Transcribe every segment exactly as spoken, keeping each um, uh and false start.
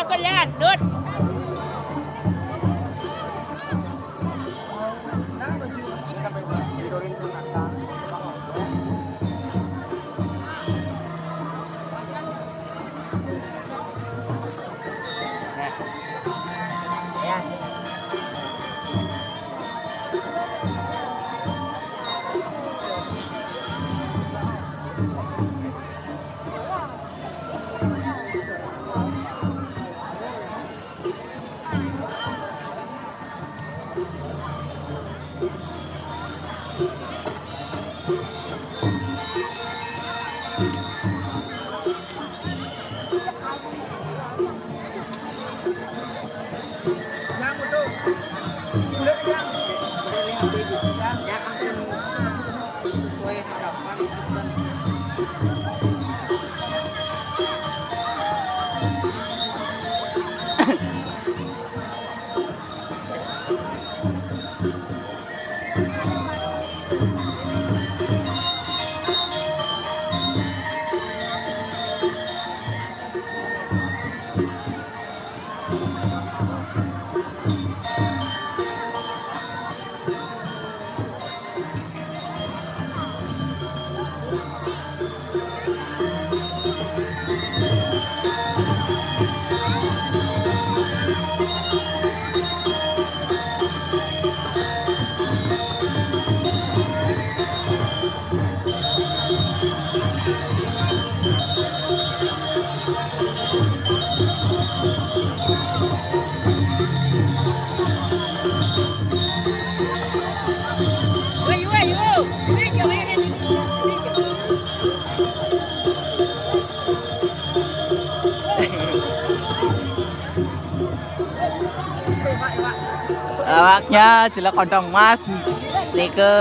Kelan, Dut. Sesuai harapan. Awaknya jelek kondong mas nike.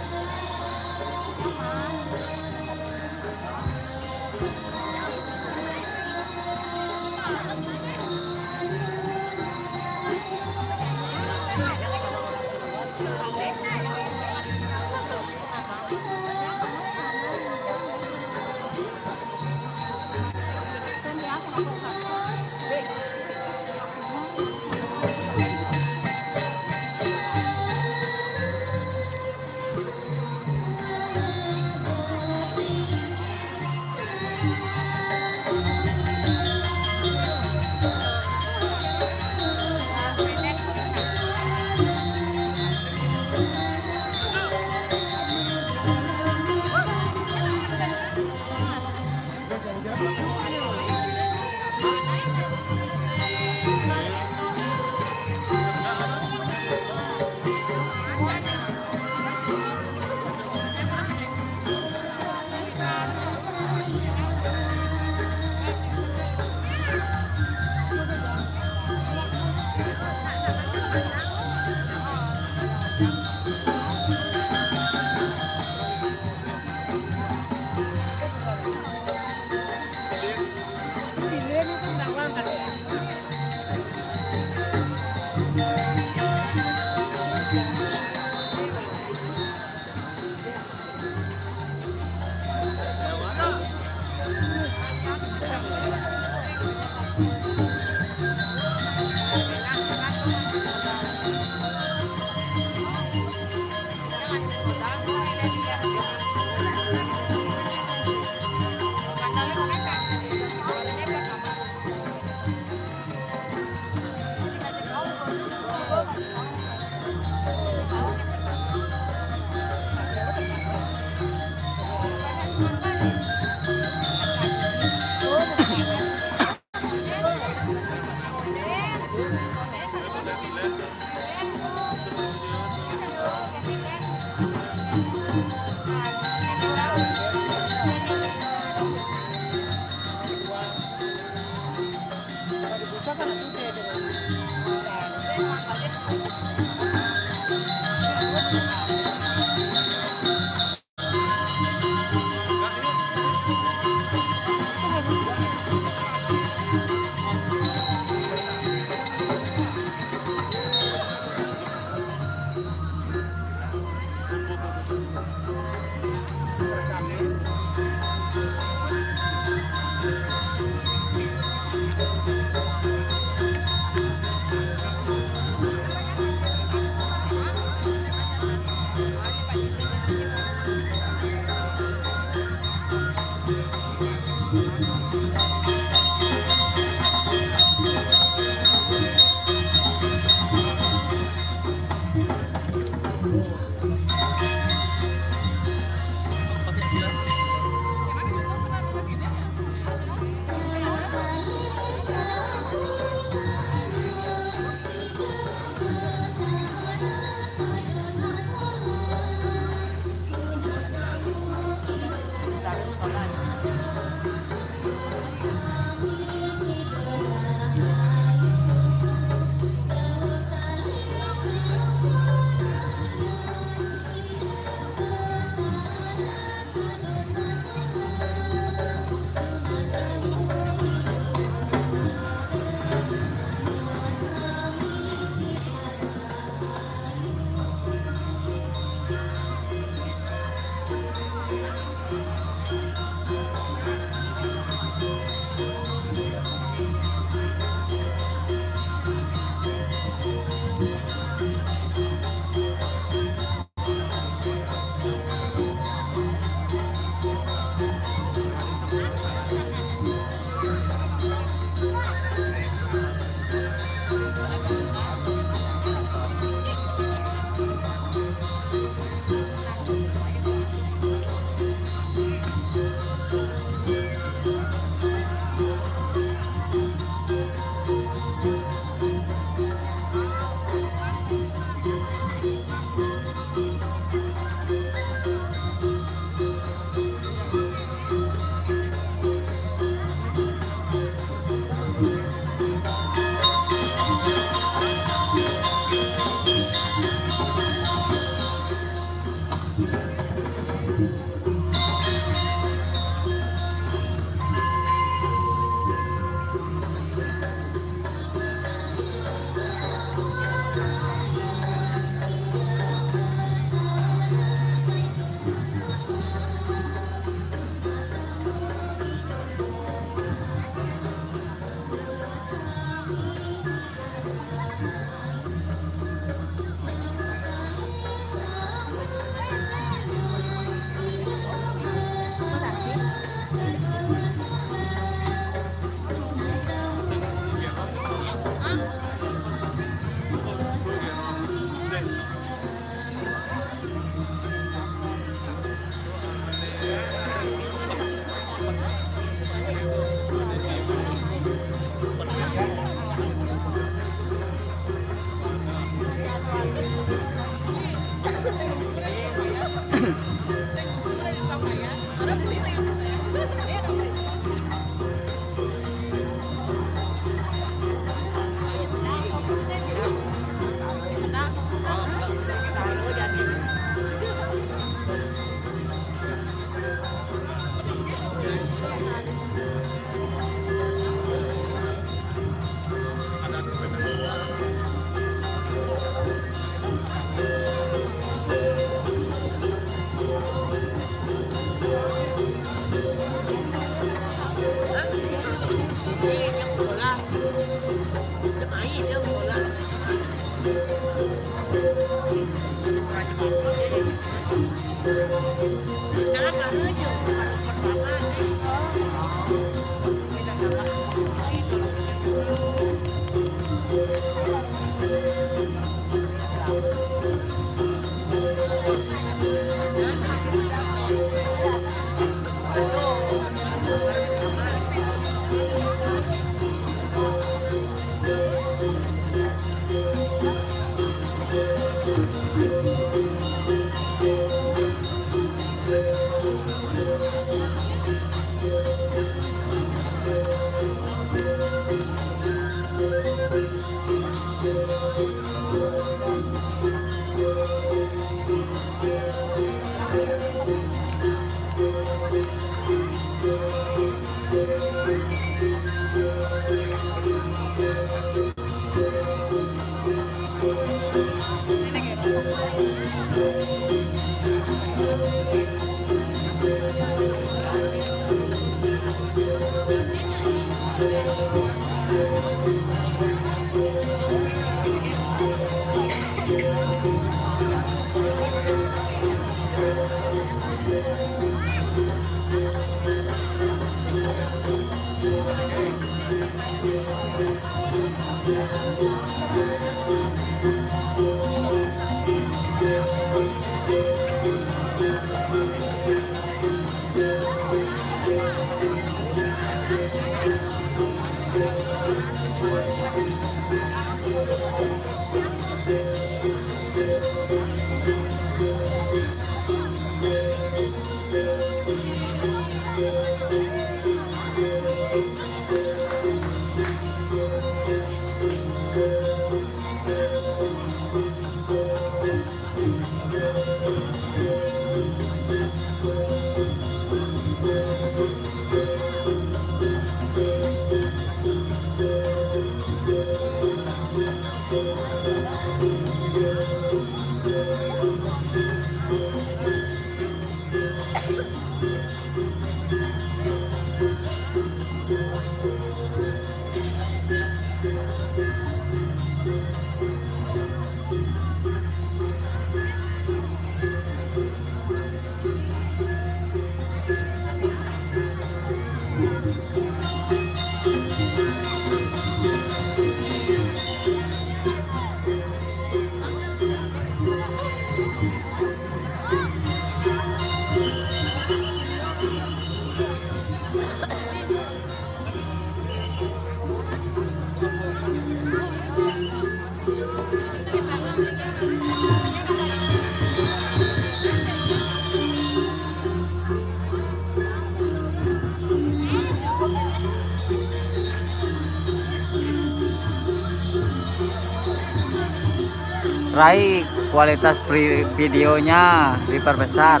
Rai, kualitas pri-, videonya diperbesar.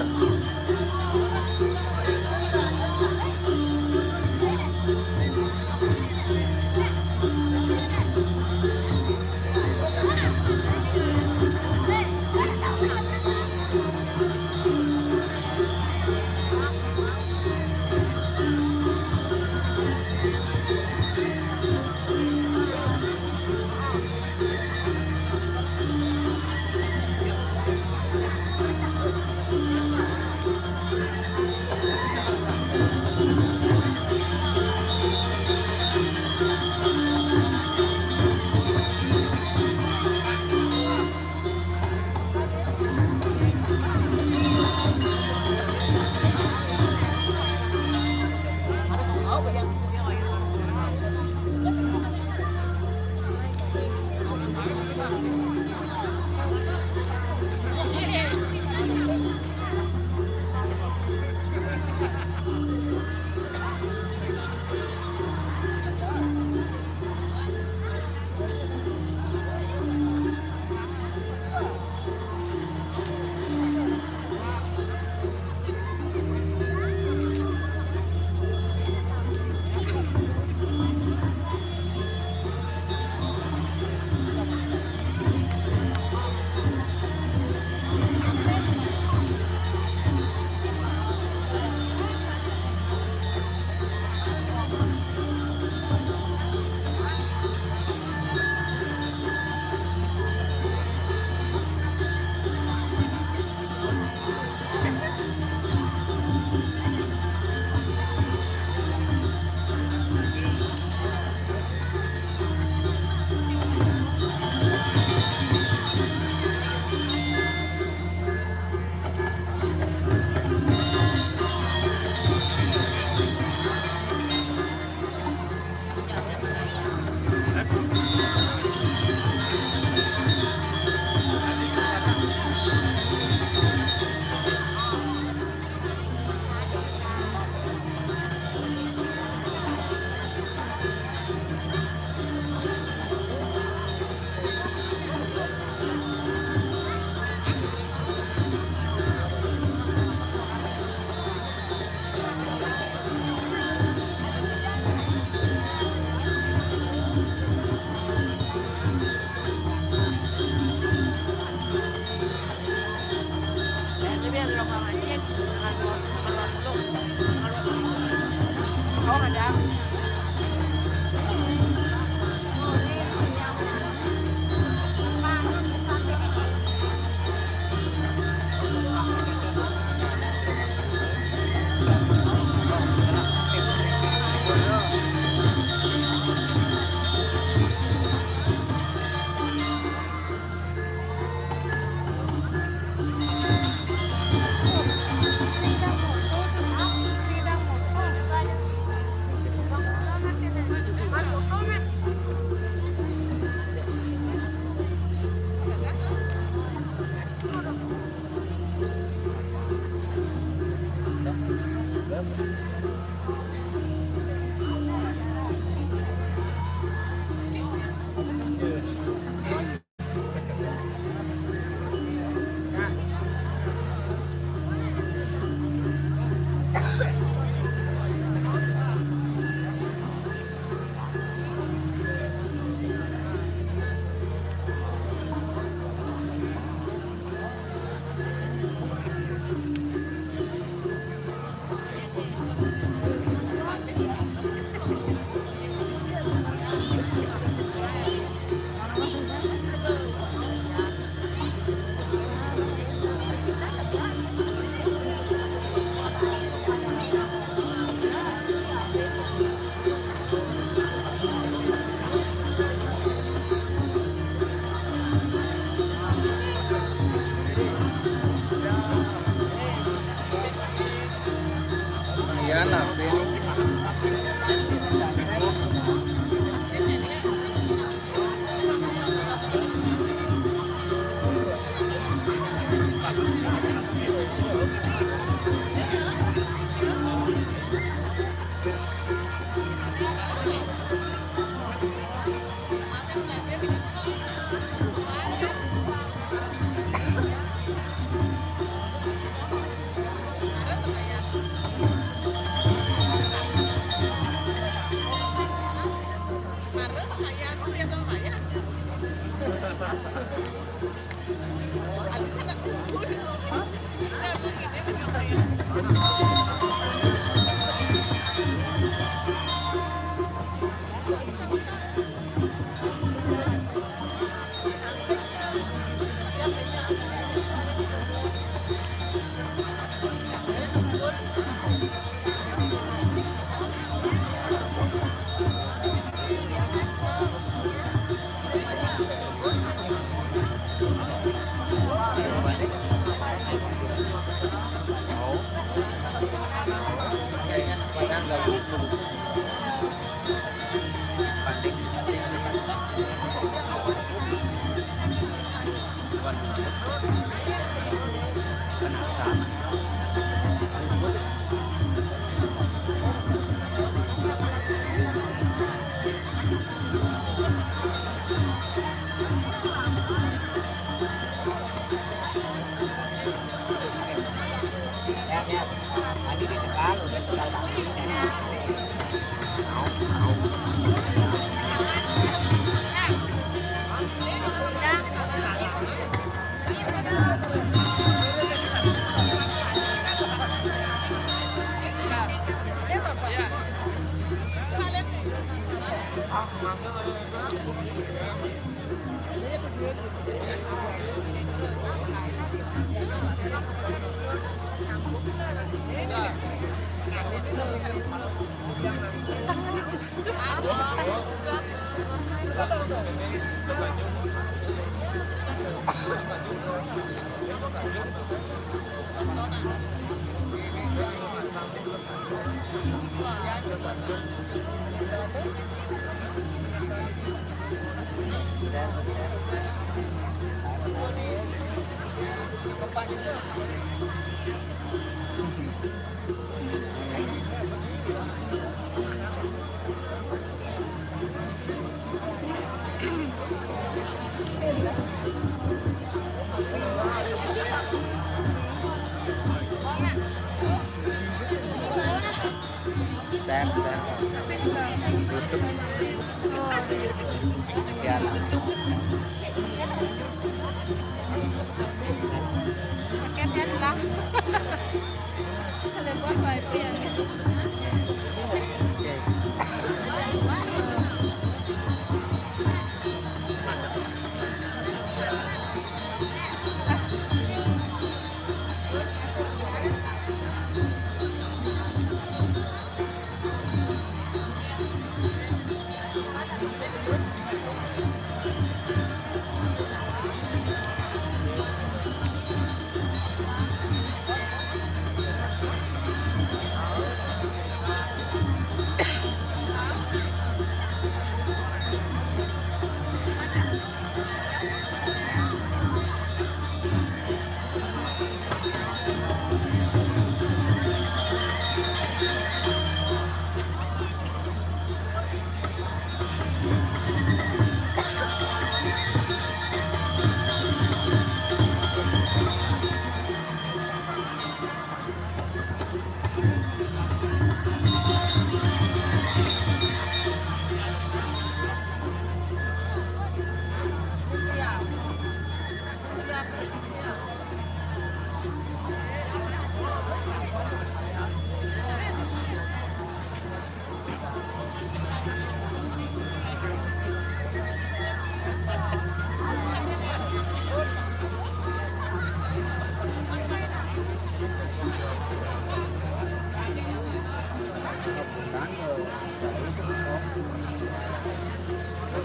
Share, share. YouTube. Share langsung. Paketnya hilang. Ada buat wifi ya. Oke.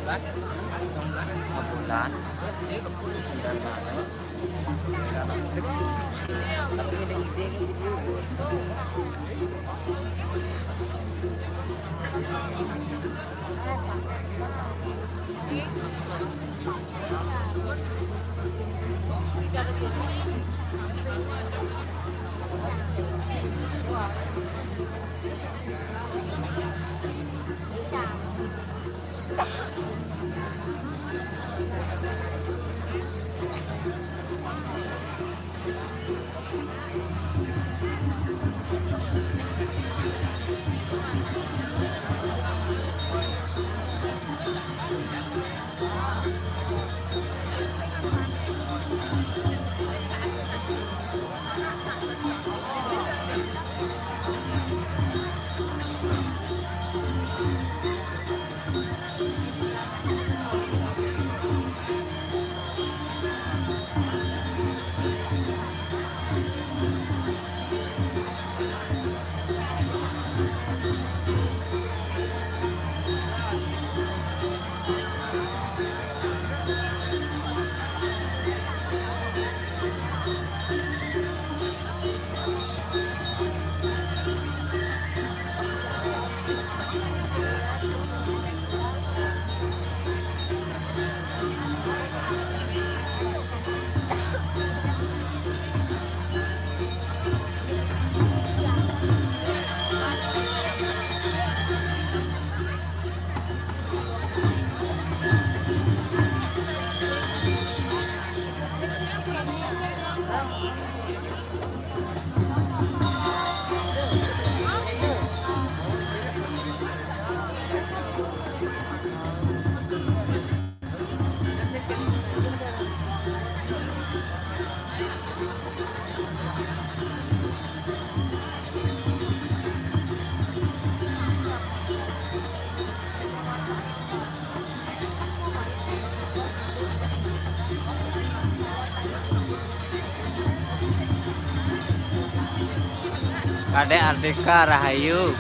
Bulan. Bulan. Kadek Artika rahayu.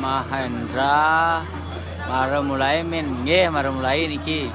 Mahendra, mara mulai, men. Nggih, mara mulai niki.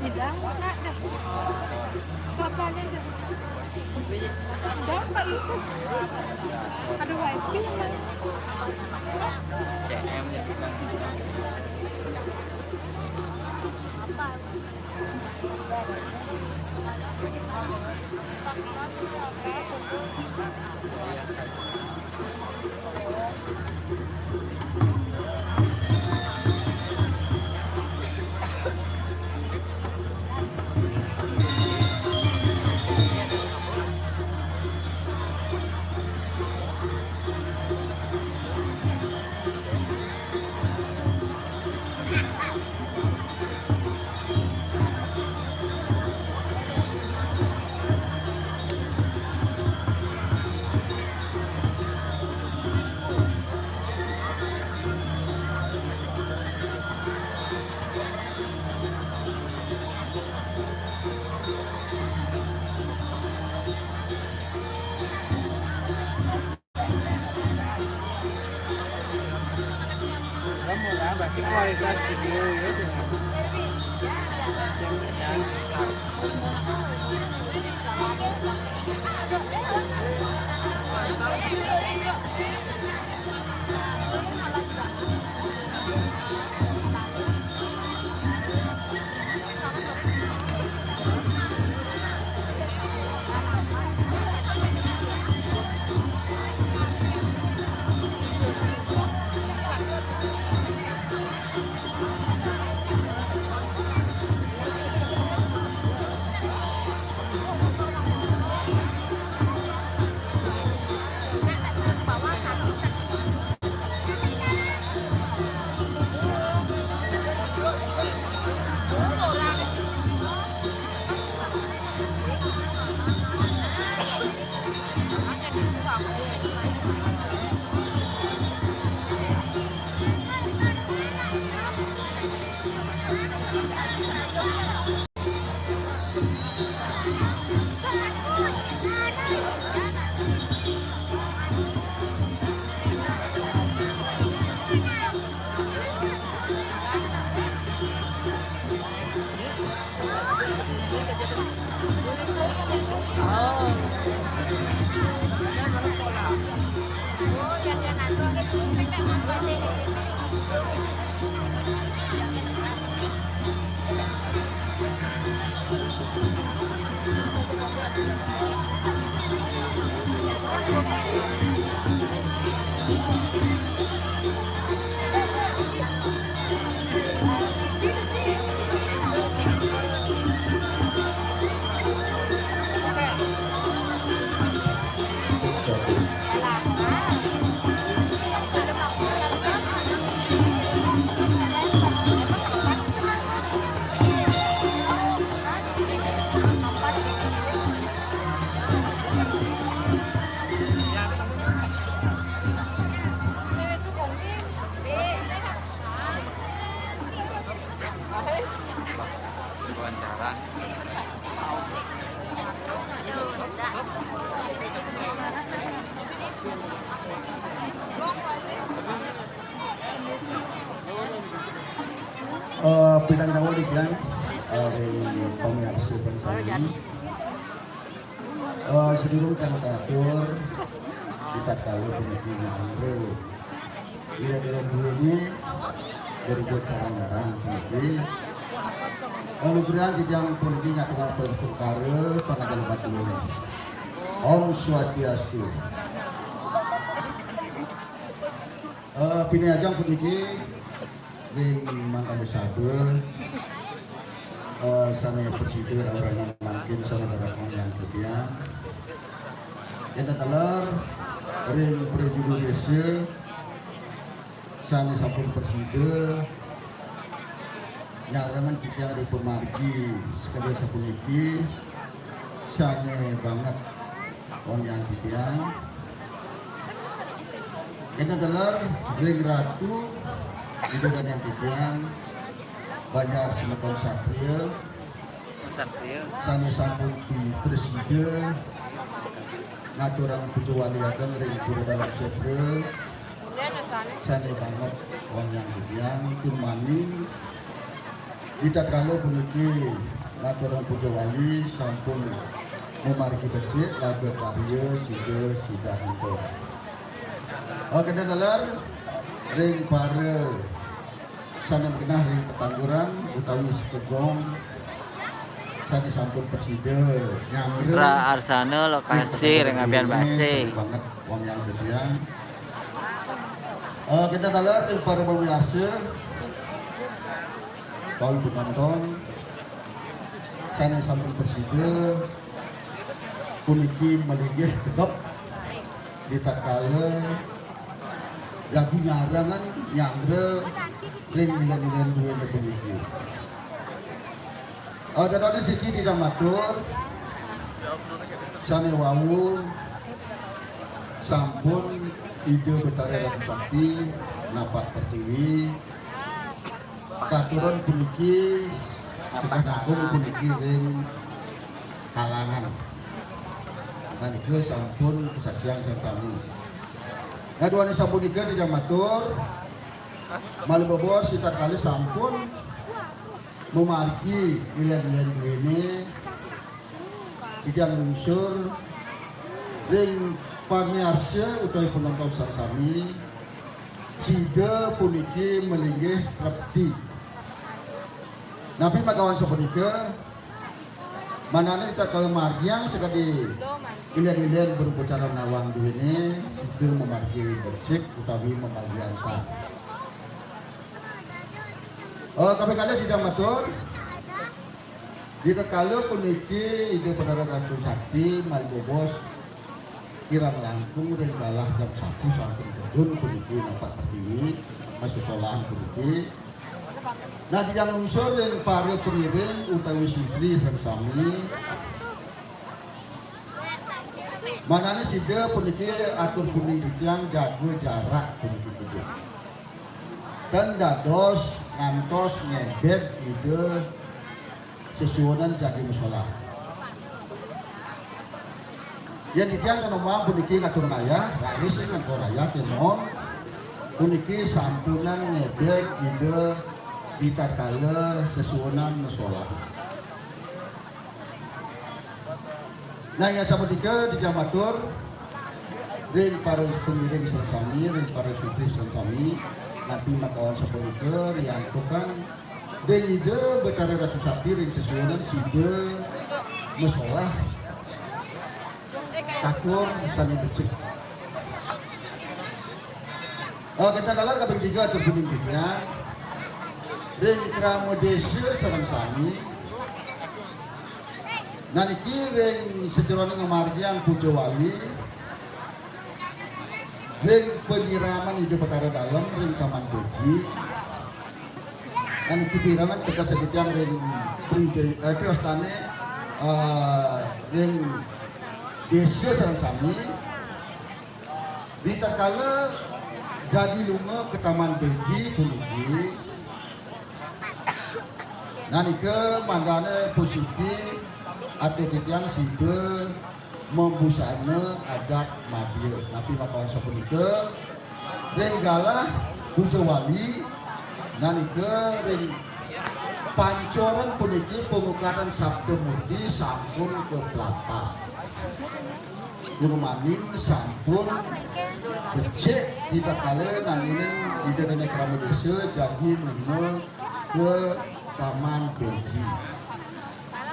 Bilang, Kak, dah. Kapan dah? Dah, Kak, itu. Ada wifi, Kak. C M ya, kita. Apa? Eh, pinanggawa di tiang, eh, ring pamiarsa sareng sami. Eh, sadurung tiang katur, kita tahu puniki ngambil. Ira-ira duene berbuat sareng-sareng puniki. Lalu berang titiang puniki ngatur-atur perkara pangajeng batu ini. Om Swastiastu. Eh, pinajeng puniki ring mangkana saba, eh, sane prasida rauh rahinan mangkin sane darat yang setia. Yen teteler ring prajuru desa sane sampun prasida nyarengin titiang ring pamargi sekadi sapuniki, sane banget wong yang titiang. Yen teteler ring ratu ida dané titiang, banjar semeton satria, satria sane sampun prasida ngaturang puja wali ageng ring pura Dalem Sedra, sane banget wong yang titiang, dumaning ritatkala puniki ngaturang puja wali sampun mamargi becik laga karya sida sidaning. Oke, teteler ring para sane magenah ring tetangguran utawi setegong sane sampun prasida nyanggra. Indra Arsana, lokasi ring Abian Base. Banget wong yang setia. Eh, kita taler ring para pamiarsa, para penonton sane sampun prasida puniki malinggih tegep ritatkala jagi nyarengin nyanggra ring ilen-ilen duene puniki. Eh, dadane siki titiang matur, sane wau sampun Ida Betara Ratu Sakti napak pertiwi, katuran puniki, sekah agung puniki ring kalangan. Nah, nika sampun kasaksian sareng sami. Nah, duaning sapunika titiang matur, malih bebos ritatkala sampun Mamargi ilén-ilén duéné, titiang lungsur ring pamiarsa utawi panonton sareng sami, sida puniki malinggih trepti. Napi makawan sapunika? Mangdané ritatkala margiang sakadi ilén-ilén berupacara nawang duéné, sida mamargi becik utawi mamargi antar. Oh, kaping kalih titiang matur. Ritatkala puniki Ida Batara Dalang Sakti malih bobos kirang langkung ring galah jam satu sampun medun puniki nampak pertiwi, masesolahan puniki. Nah, titiang lungsur ring para pangiring utawi sutri sareng sami. Mangdané sida puniki atur puning titiang jaga jarak puniki kudu. Ten dados ngantos ngebeg Ida sesuunan jagi masolah. Yén titiang kanoman puniki ngatur ngayah, raris sing ngatur ngayah kémon puniki sampunang ngebeg Ida ritatkala sesuunan masolah. Nah, inggih sapunika titiang matur ring para pangiring sareng sami, ring para sutri sareng sami, napi makawan sapunika riantukan ring Ida Batara Dalang Sakti ring sesuunan sida masolah atur sané becik. Oh, kita dalar kaping tiga atur puning titiang ring krama désa sareng sami. Nah, niki ring sajeroning ngamargiang puja wali ring panyiraman Ida Batara Dalem ring Taman Beji. Nah, niki panyiraman teges titiang ring pribadi, eh, wastané, eh, ring désa sareng sami. Ritatkala jagi lunga ka Taman Beji puniki, nah, nika mangdané puniki atur titiang sida mabusana adat madya. Napi makawan sapunika, ring galah puja wali, nah, nika ring pancoran puniki pangukatan Sabda Murti sampun kaplapas. Dumaning sampun becik ritatkala nanging Ida Dané Krama Désa jagi lunga ka Taman Beji.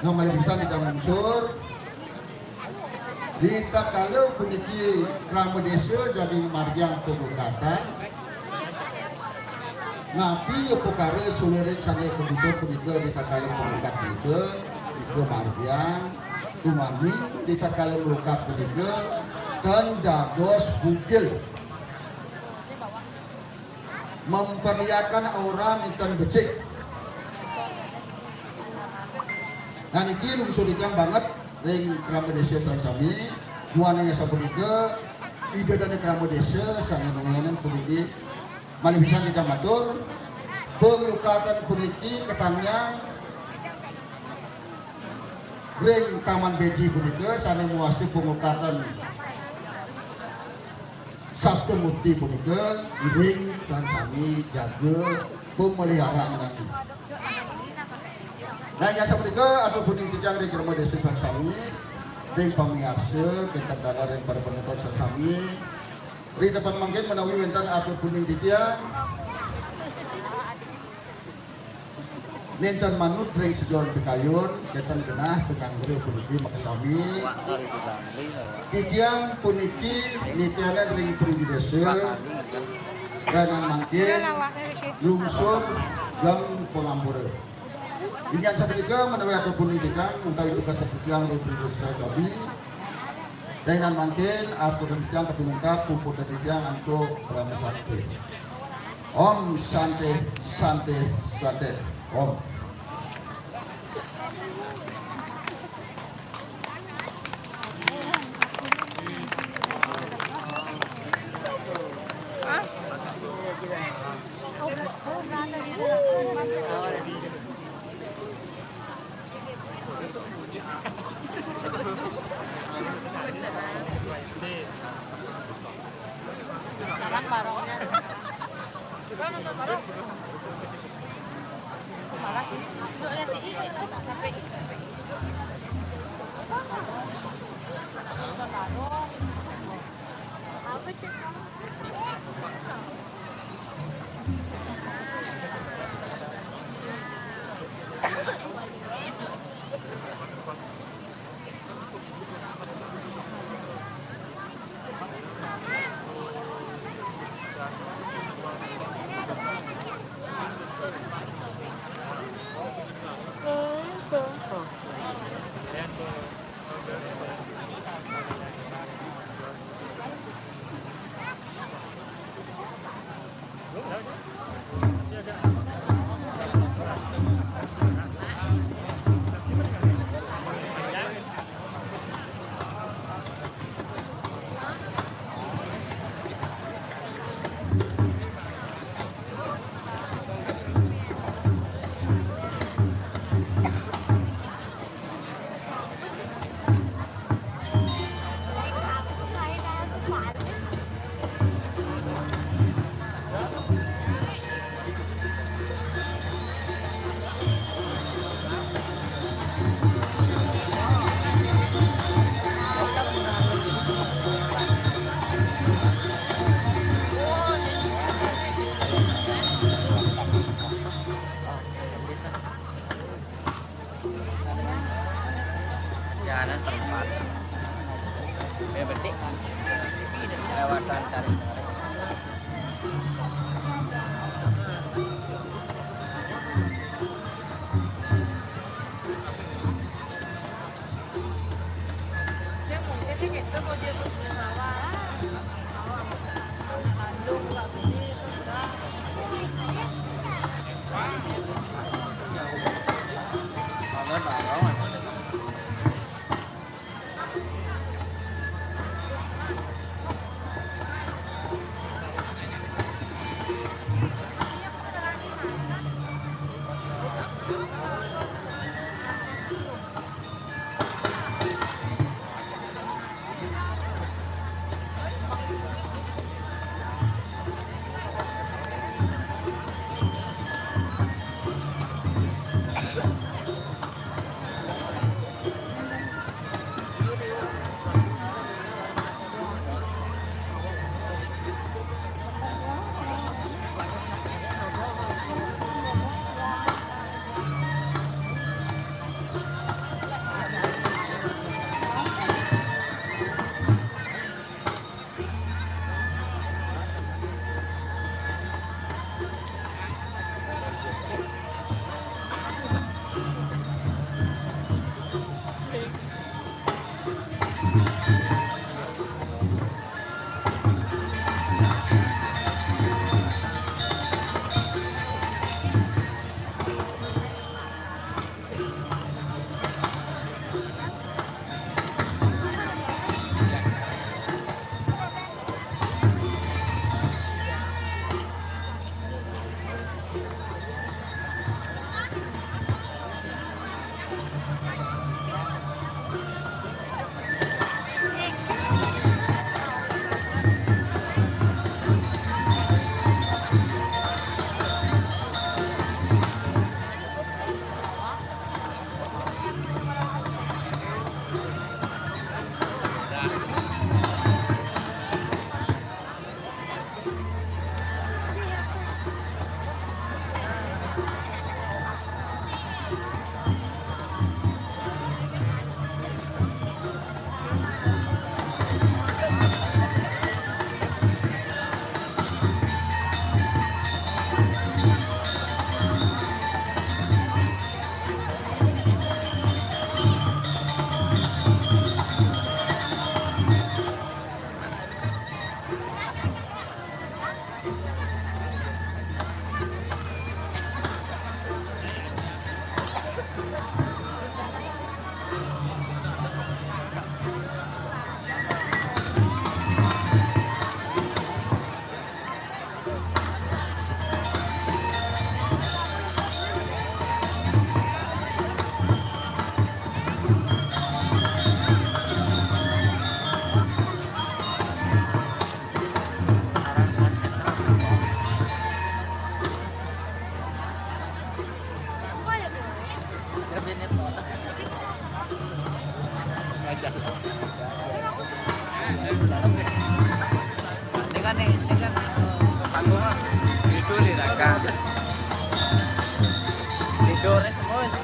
Nah, malih pisan titiang lungsur. Ritatkala puniki Krama Désa jagi margiang pangukatan. Napi upakara sulirin sané kabutuh punika ritatkala pangukat punika, nika margiang, dumaning ritatkala pangukat punika, ten dados bugil. Memperlihatkan aura nénten becik. Nah, niki lungsur titiang banget ring krama désa sareng sami, duaning sapunika, Ida Dané Krama Désa sané nunganin puniki. Malih pisan titiang matur, panglukatan puniki katamiang ring Taman Beji punika sané mawasta panglukatan Sabda Murti punika, iring sareng sami jaga pemeliharaan nanging. Nah, inggih sapunika, atur puning titiang ring krama désa sareng sami, ring pamiarsa, kénten dalar ring para panonton sareng sami. Ring tepang mangkin menawi wénten atur puning titiang, nénten manut ring sajeroning pikayun, kénten genah pangangge puniki makasami. Titiang puniki nitihang ring pribadi désa, danan mangkin lungsur geng pangampura. Inggih sapunika menawi atur puning titiang utawi tugas titiang ring pribadi désa kami. Danan mangkin atur titiang kapungkur, puput titiang antuk parama santi. Om Santi, Santi, Santi. Om. Sekarang barangnya. Marah sini. Ini kan nih, ini kan, eh, tanggung, ah. Tidur di raka. Tidur semua ini.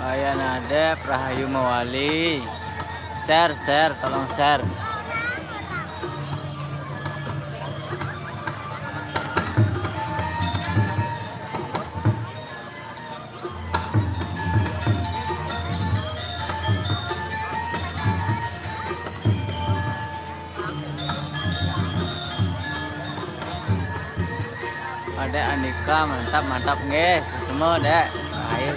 Ayan, Adep, rahayu mawali. Share, share, tolong share. Adek Andika, mantap, mantap, guys. Semua, Dek. Ayo.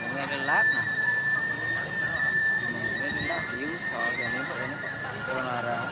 Ini gelap, nah. Ini gelap, view soal ini kok ini. Kalau marah.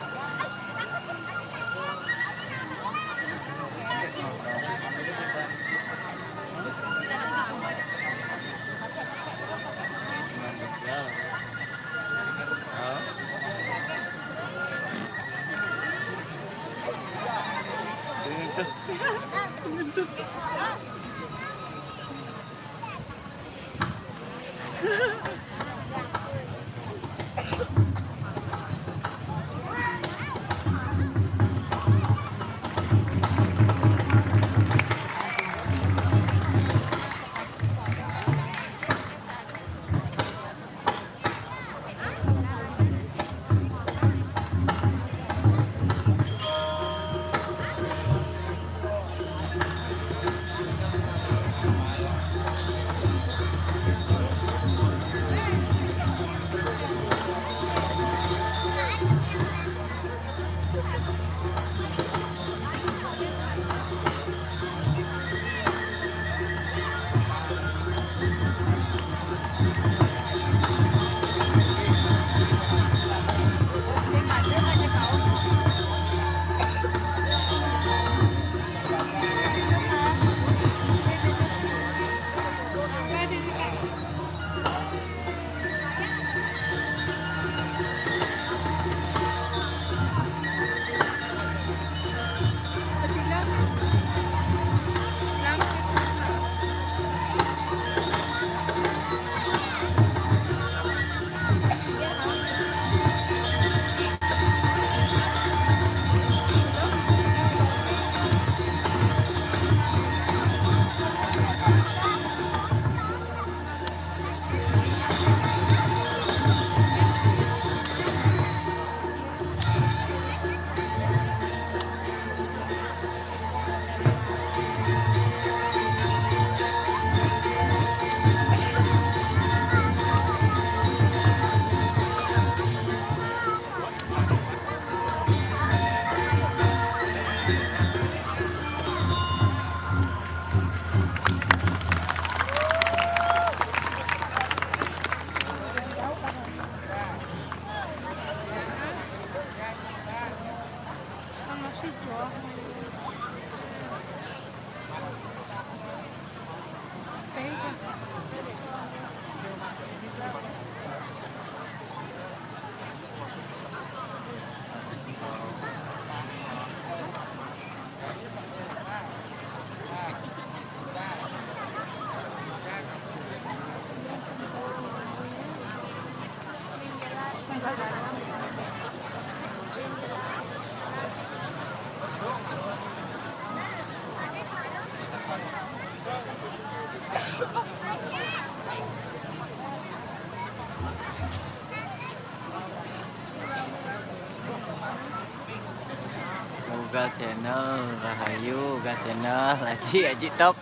Channel, rahayu, Gal Channel, Aji, Aji top.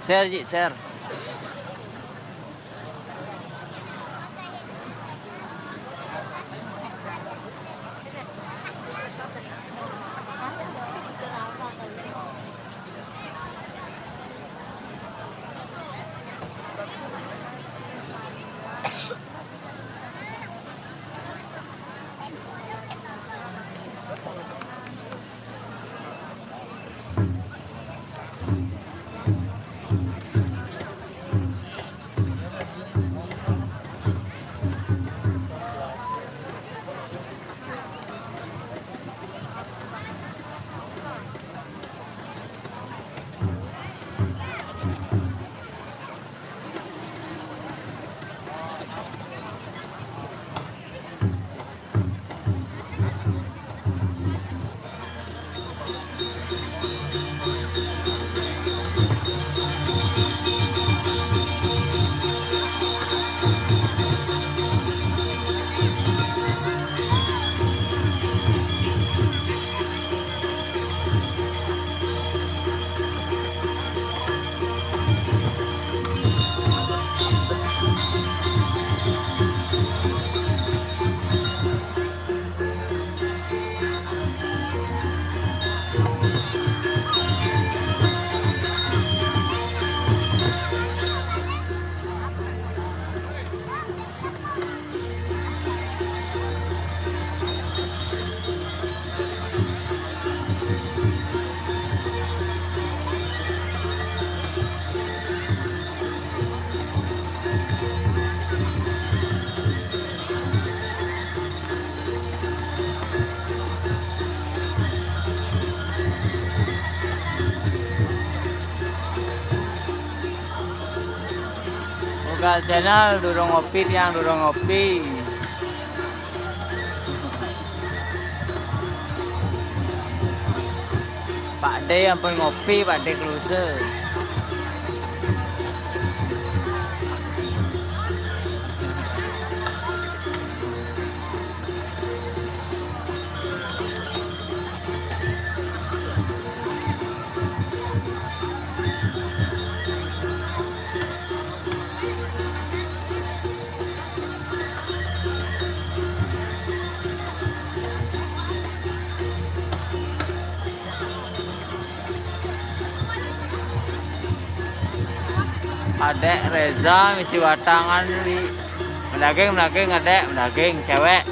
Share, Ji, share. Gal Channel, durung ngopi, tiang durung ngopi. Pak De ampun ngopi, Pak De keluse. Adek Reza misi watangan di. Mendaging, mendaging, adek, mendaging, cewek.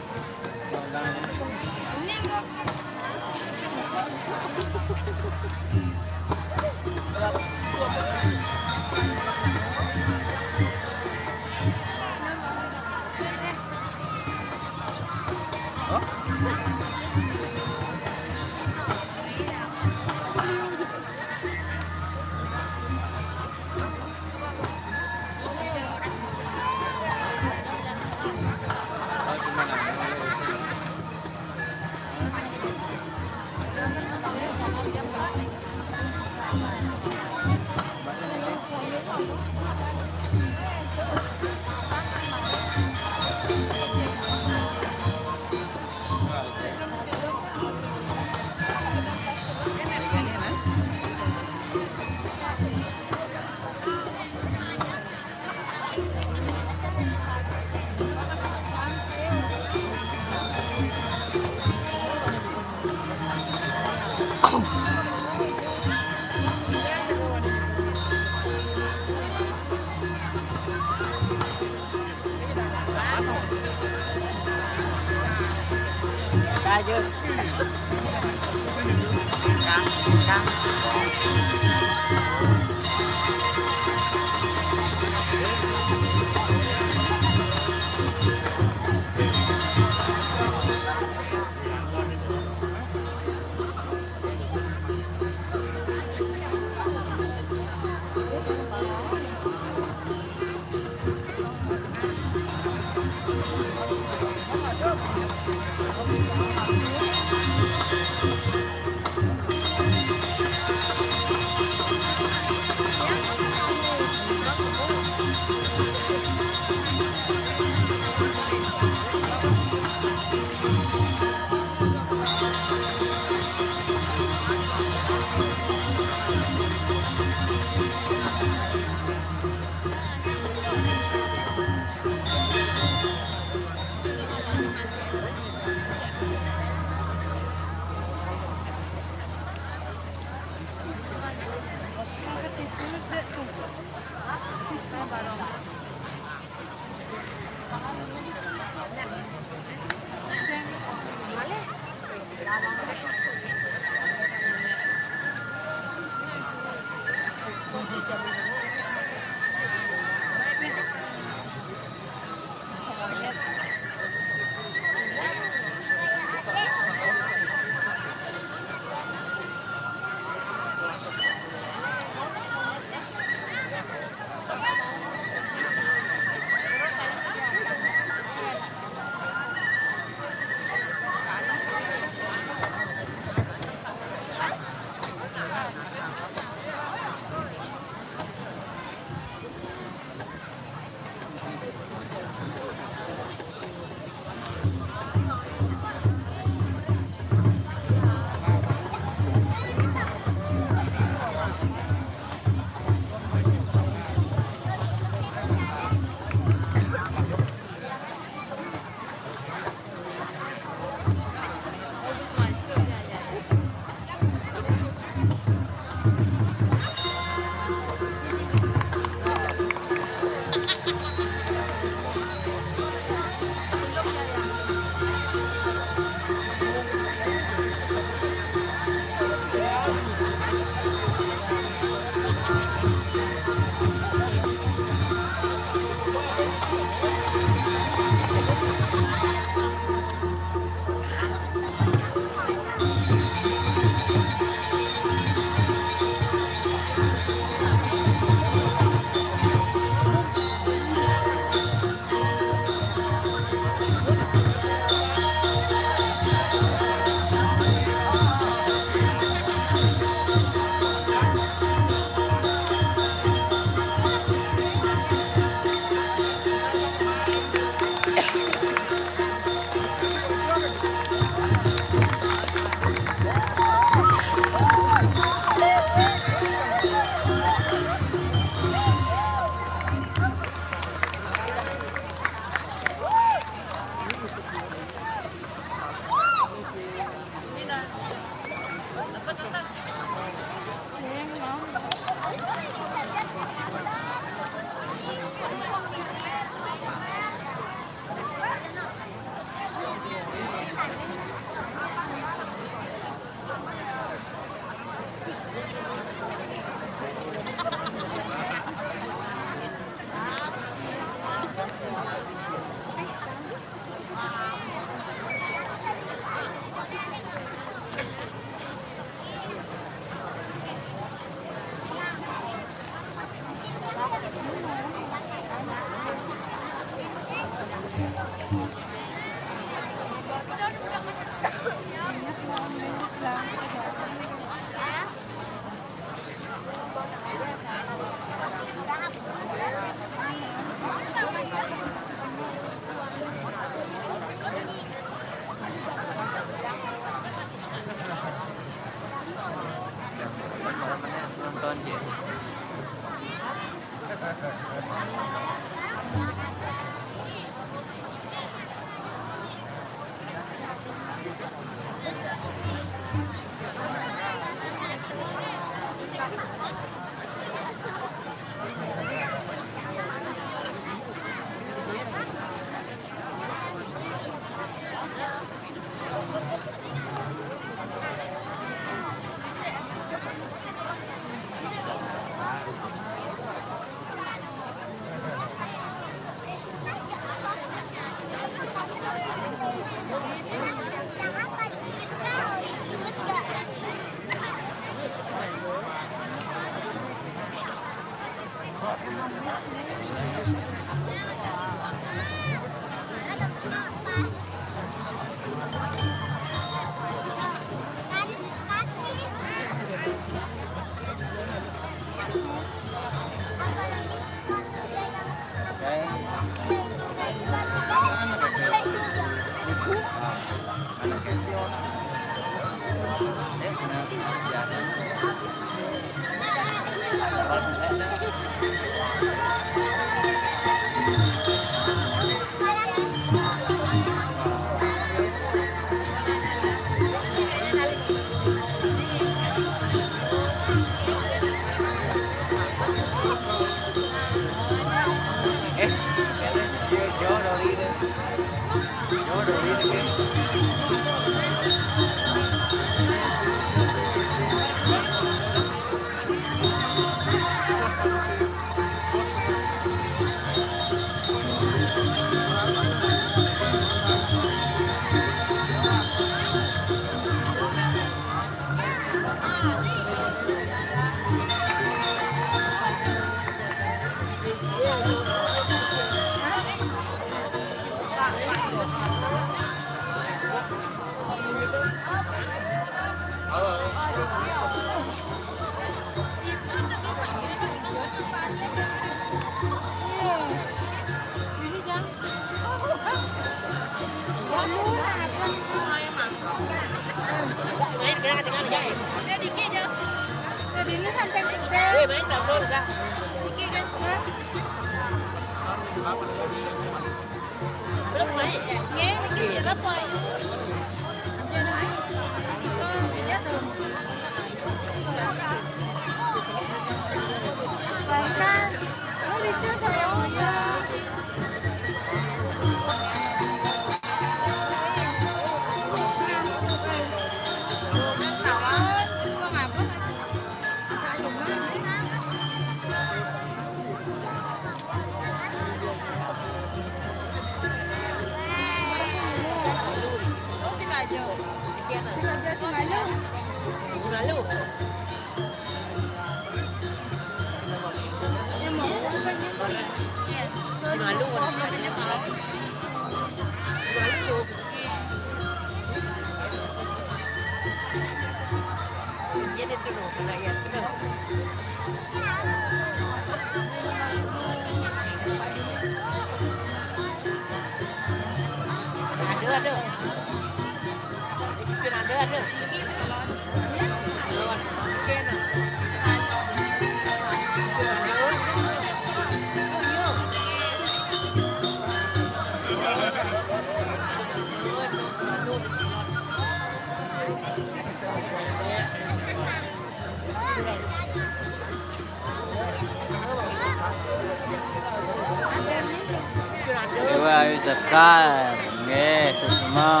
Dua Yusakar. Nggih, sesama.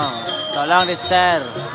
Tolong di-share.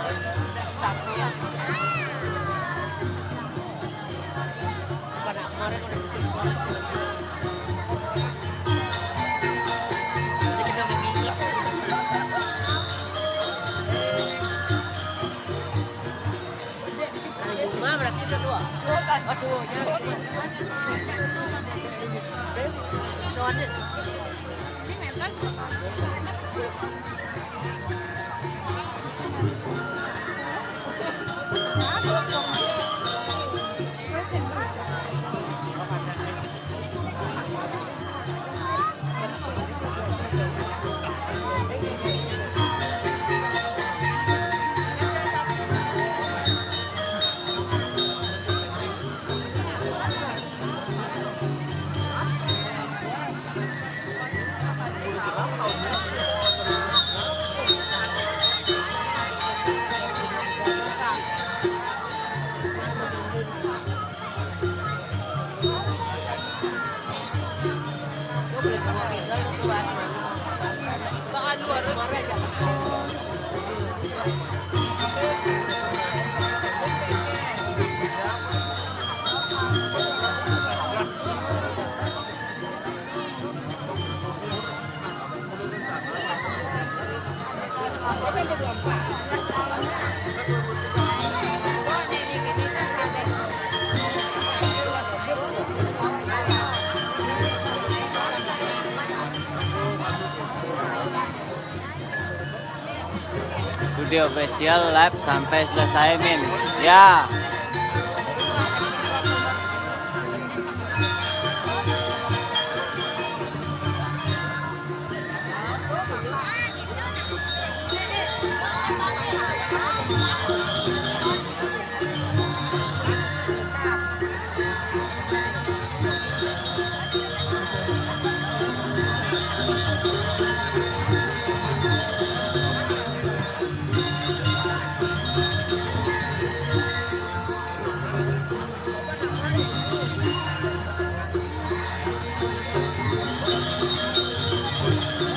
Di official live sampai selesai, Min. Ya.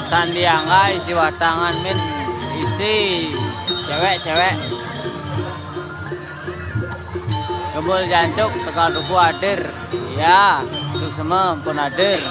Sandi Angga isi watangan, Min, isi cewek-cewek. Gembul Jancuk, Tegal Tugu hadir. Ya, Suksema pun hadir.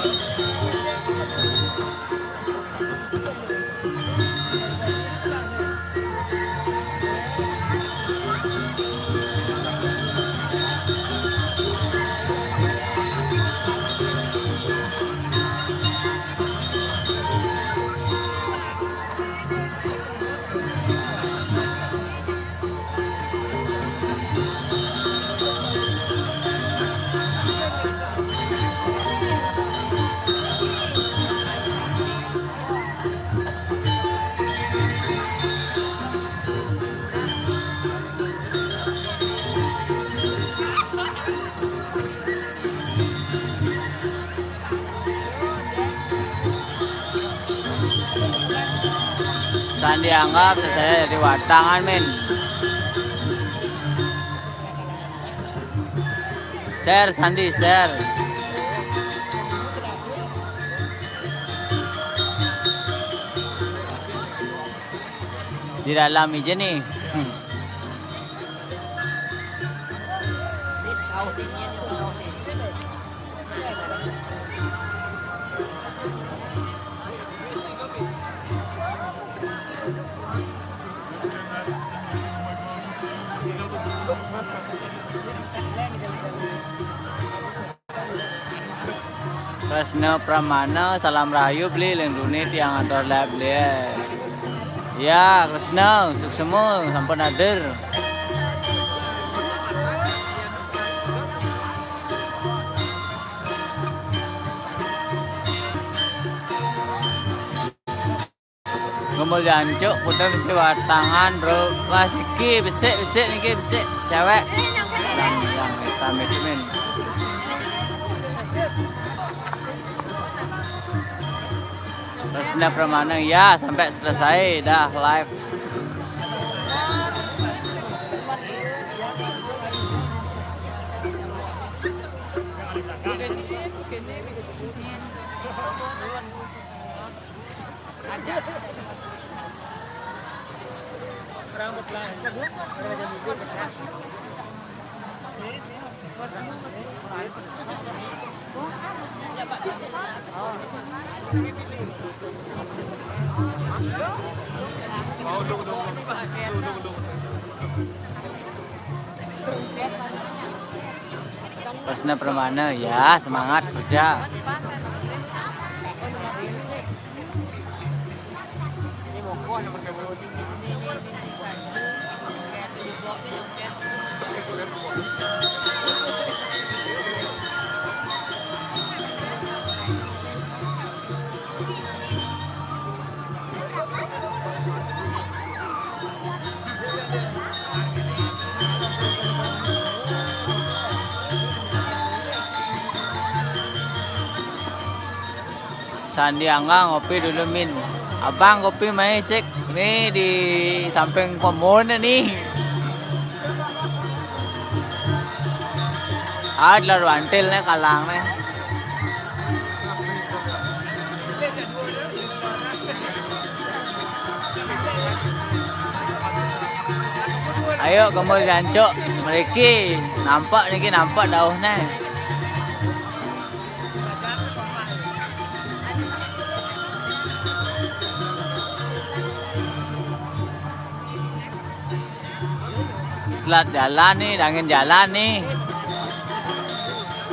Sandi Angga, saya jadi watangan, Min. Share, Sandi, share. Di dalam aja nih. Kresna Pramana, salam rahayu, Bli, ring dunya tiang atur live, Bli. Ya, Kresna, suksema, sampun hadir. Gembul Jancuk, puter besi watangan, bro. Wah, siki, besik, besik niki, besik. Cewek. Yang, yang hitam itu, Min. Terus ini permainan, ya, sampai selesai, dah live. Kresna Pramana, ya, semangat kerja. Sandi Angga ngopi dulu, Min. Abang kopi mai sik. Nih di samping pemun nih. Ada lah wantil nih kalang nih. Ayo, Gembul Jancuk, mriki nampak niki, nampak dauh nih. Selat jalan nih, angin jalan nih.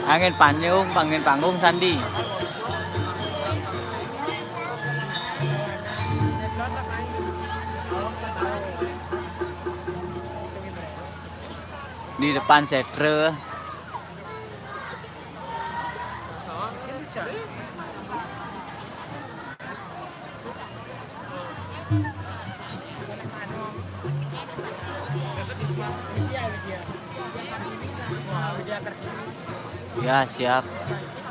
Angin panggung, angin panggung Sandi. Di depan setre. Ya, siap.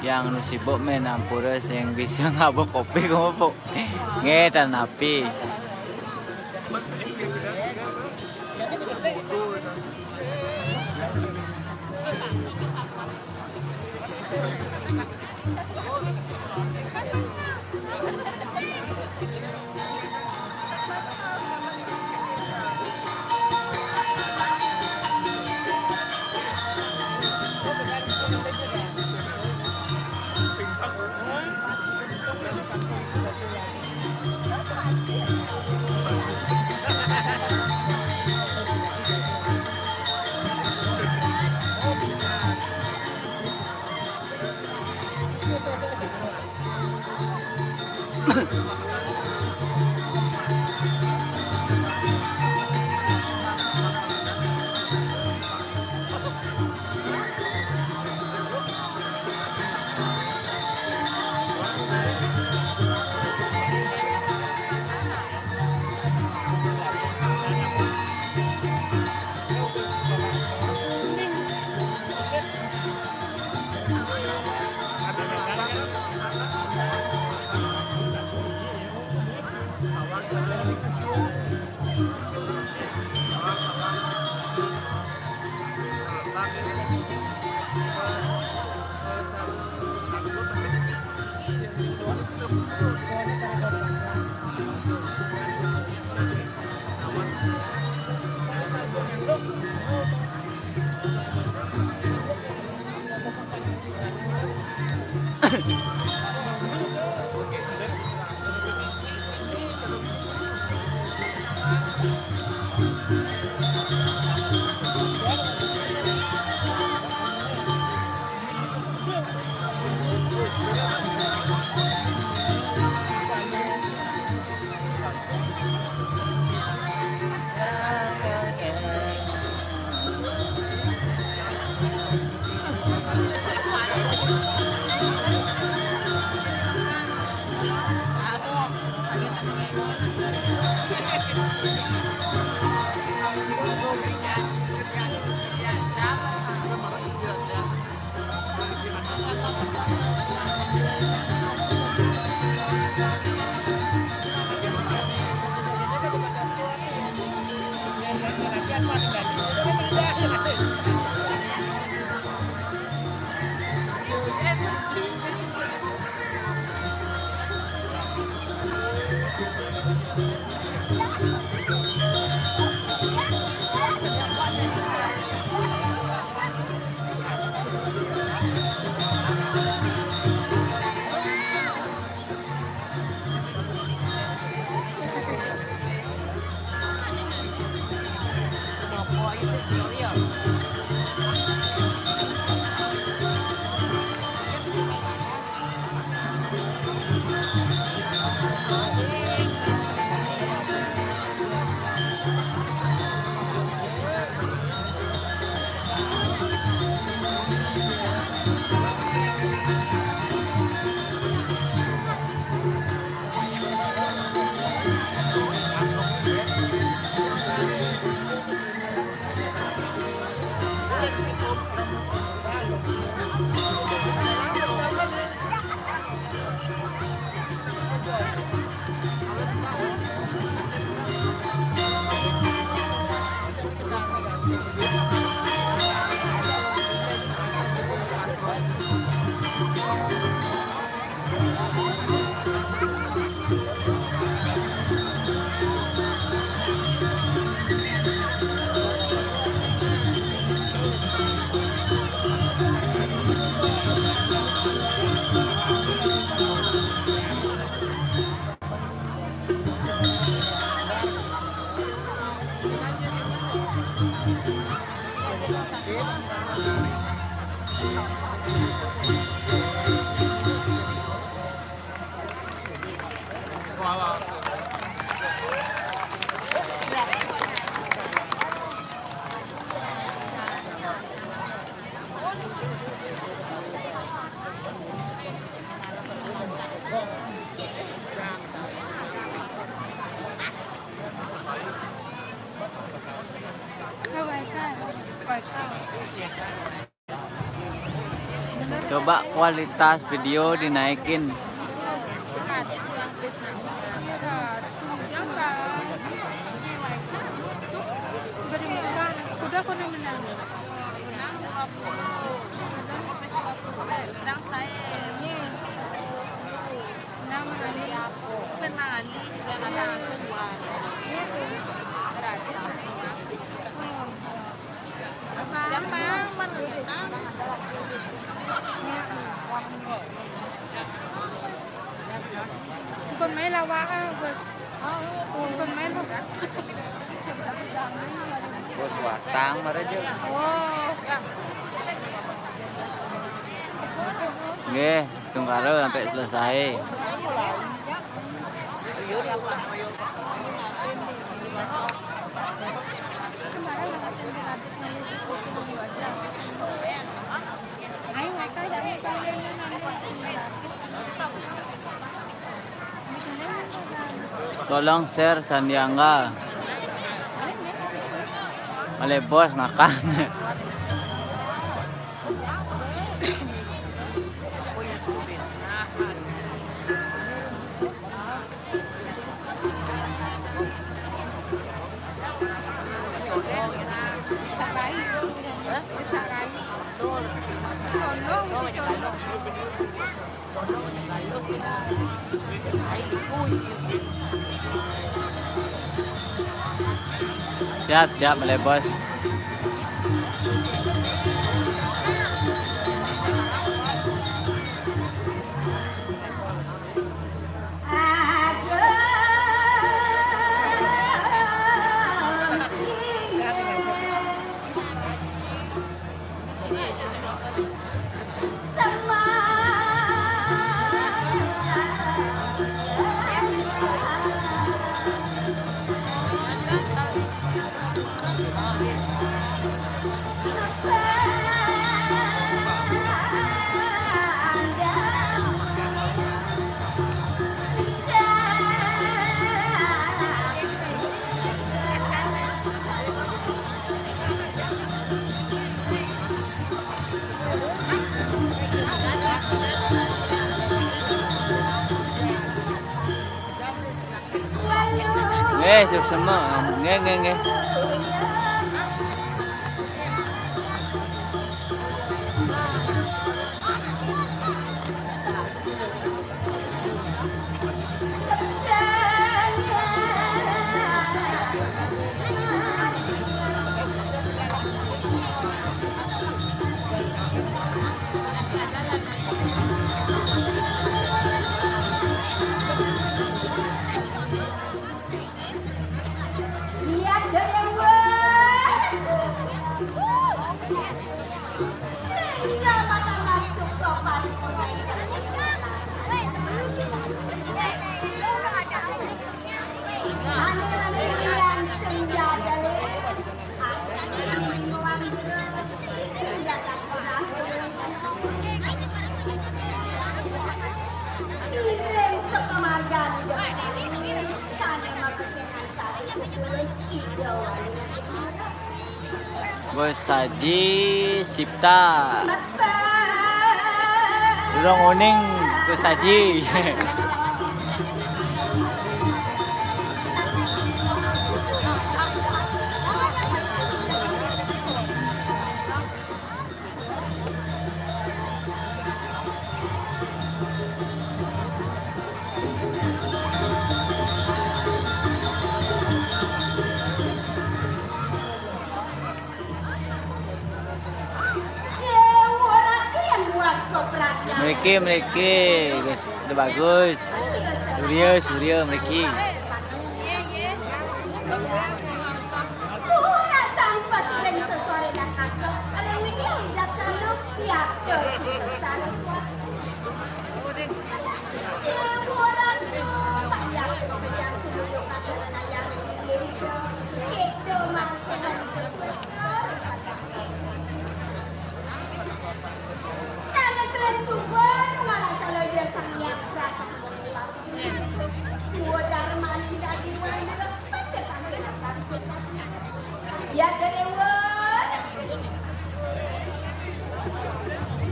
Yang nu sibuk main ampura sing bisa ngaba kopi kumaha. Nggih, tan api. Coba kualitas video dinaikin. Udah, aku udah menang. Menang dua puluh. Menang saya. Menang Mali. Bukan Mali, juga ada langsung dua. Gratis. Gampang, mana gampang? Bukan main lawak, ah, Gus. Bukan main. Bos watang maraja. Oh. Nggih, setungkara sampai selesai. Tolong share Sandiangga. Oleh bos makan. Siap, siap, mulai bos. Nggih, suksema. Nggih, nggih, nggih. Lihat deh, wah. Tinggal mata masuk topan. Ane-ane yang senja deh. Gus Haji Sipta. Durung uning Gus Haji. Mriki, mriki, Gus, udah bagus. Surya, Surya mriki.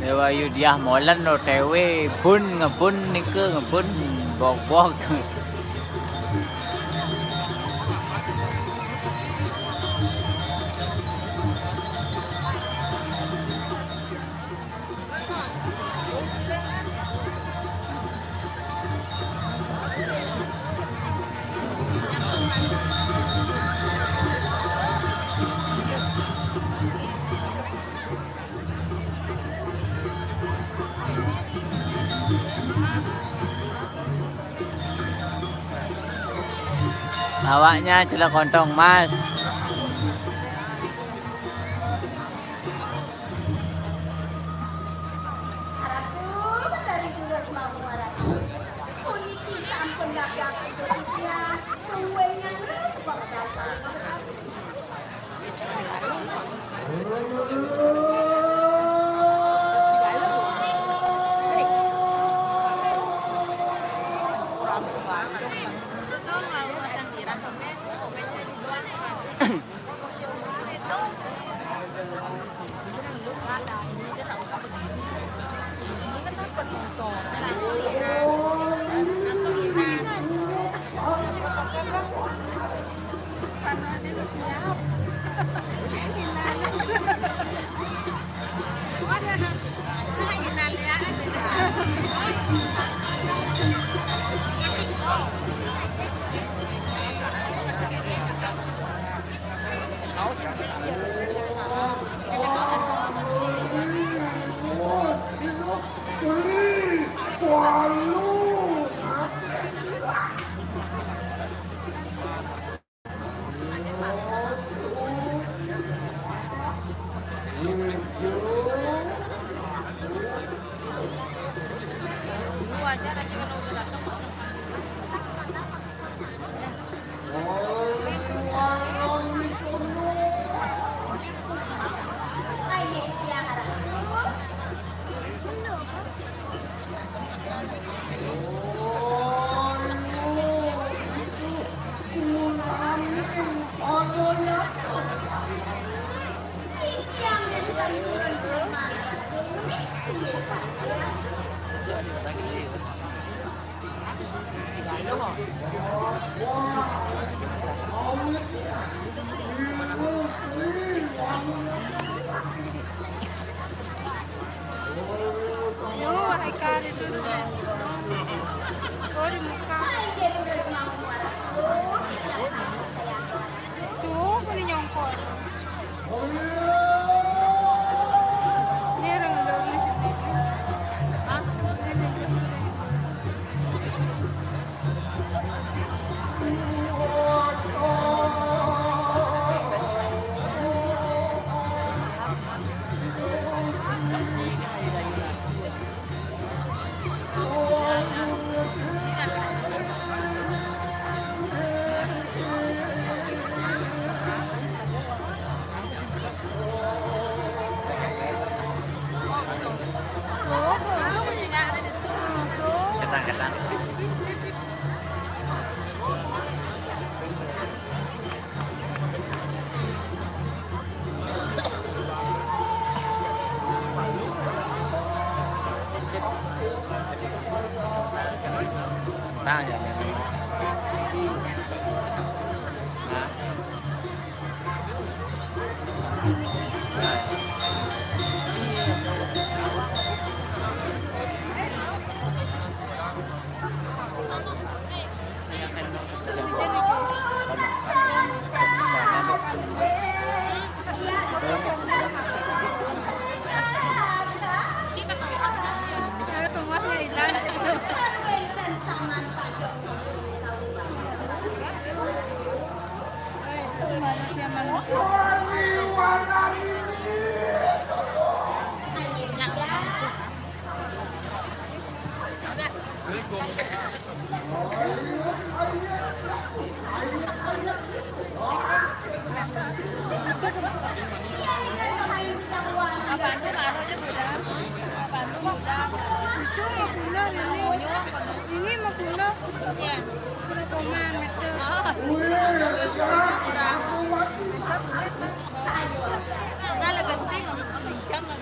Dewa Yudiah molen O T W, bun ngebun nike, ngebun bok-bok. Awaknya celek kontong mas. Ratu, Betari Jurus mau Ratu. Puniki sampun dagang antuk rupiah. Tungguin yang terus kok datang. Yo, Haikal itu dulu. Oh, di muka. Tuh, ini nyongkor. Ini orang dorong di sini. Hah? Ketan, ketan. Nah, ya, ya. Nah. Itu mau pindah ini. Ini mau pindah. Iya. Berapa meter? Kurang. Nah, lah, genting, kencang, lah.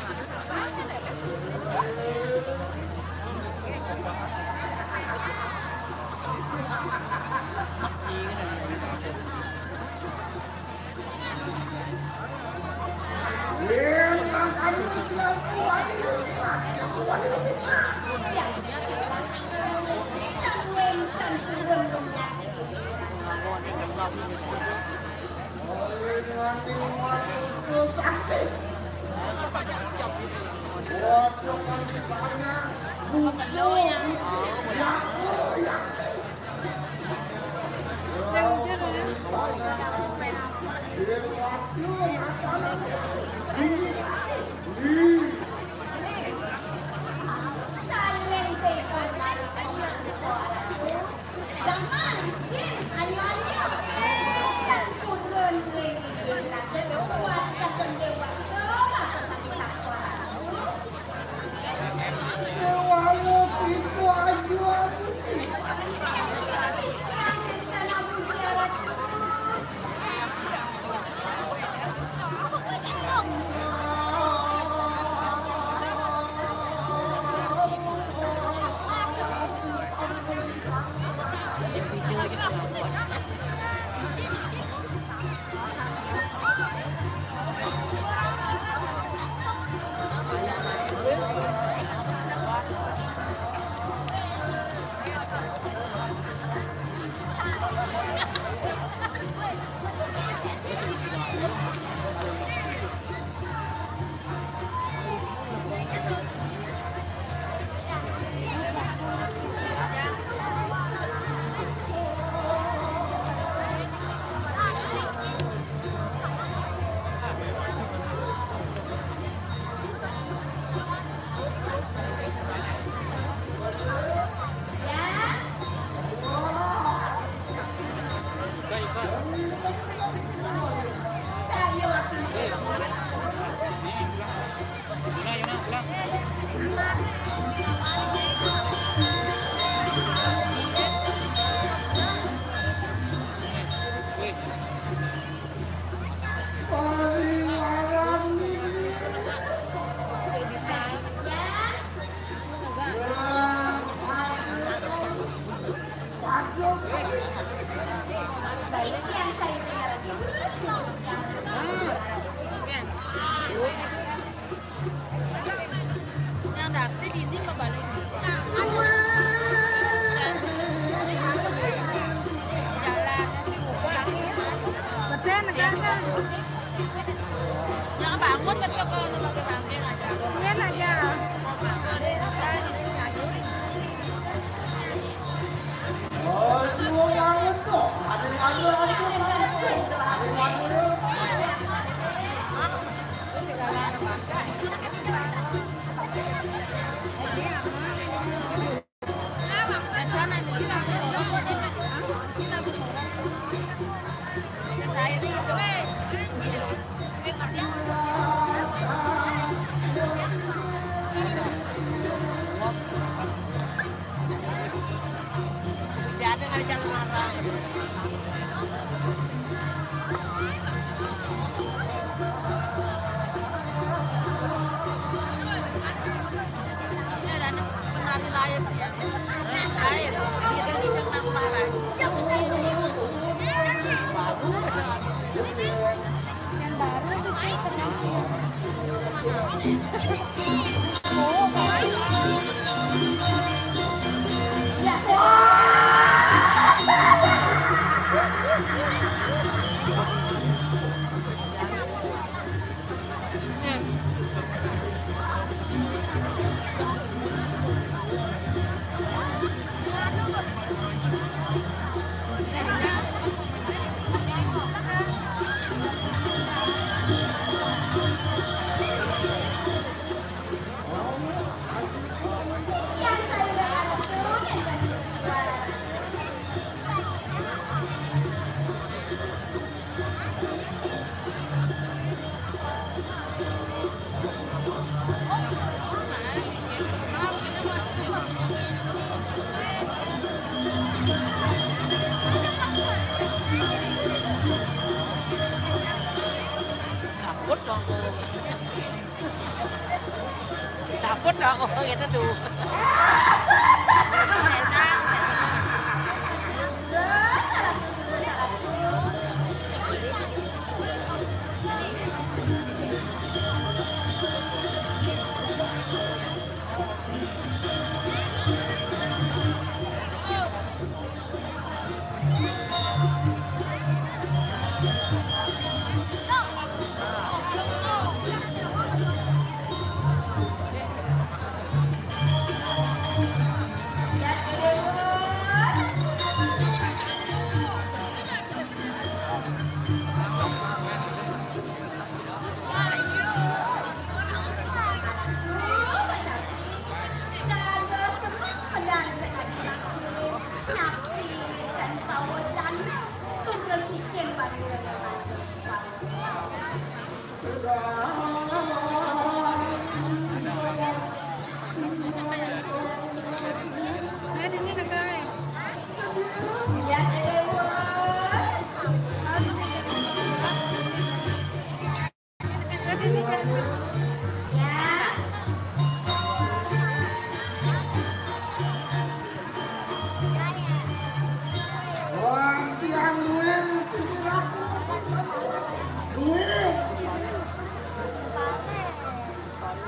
Yang dapet ini kebalik. Jalan. Betul, negara. Jangan bangun, betul, kalau nonton tangkil aja. Iya, aja. Takut dong, oh, gitu tuh. Wah, tiang duit, duit.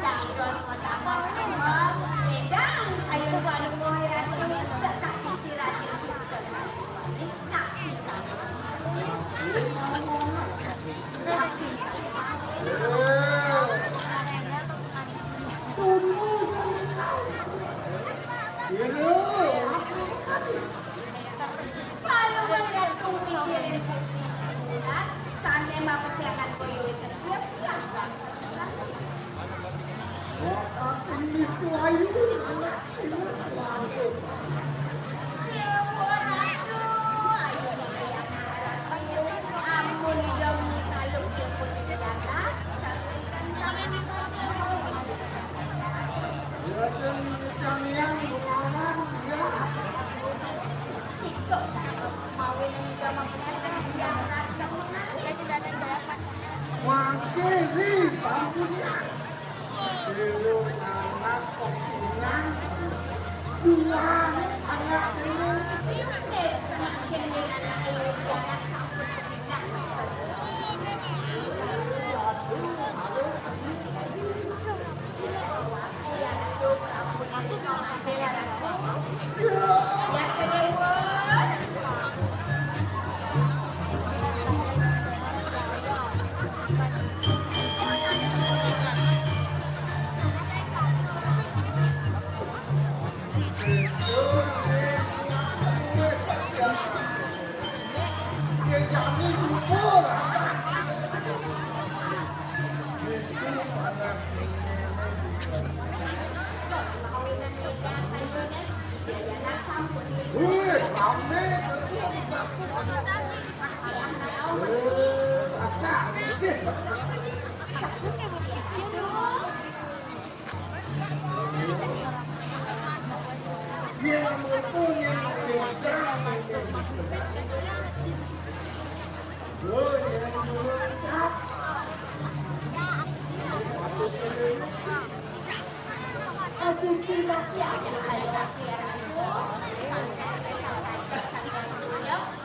Dados pertama-tama, wedang kayun panuwun Ratu, sekadi sira Sané mapesengan kaya wénten tiang. Mangke ri sampun. Lho, anak kok pulang? Pulang, anak dulu.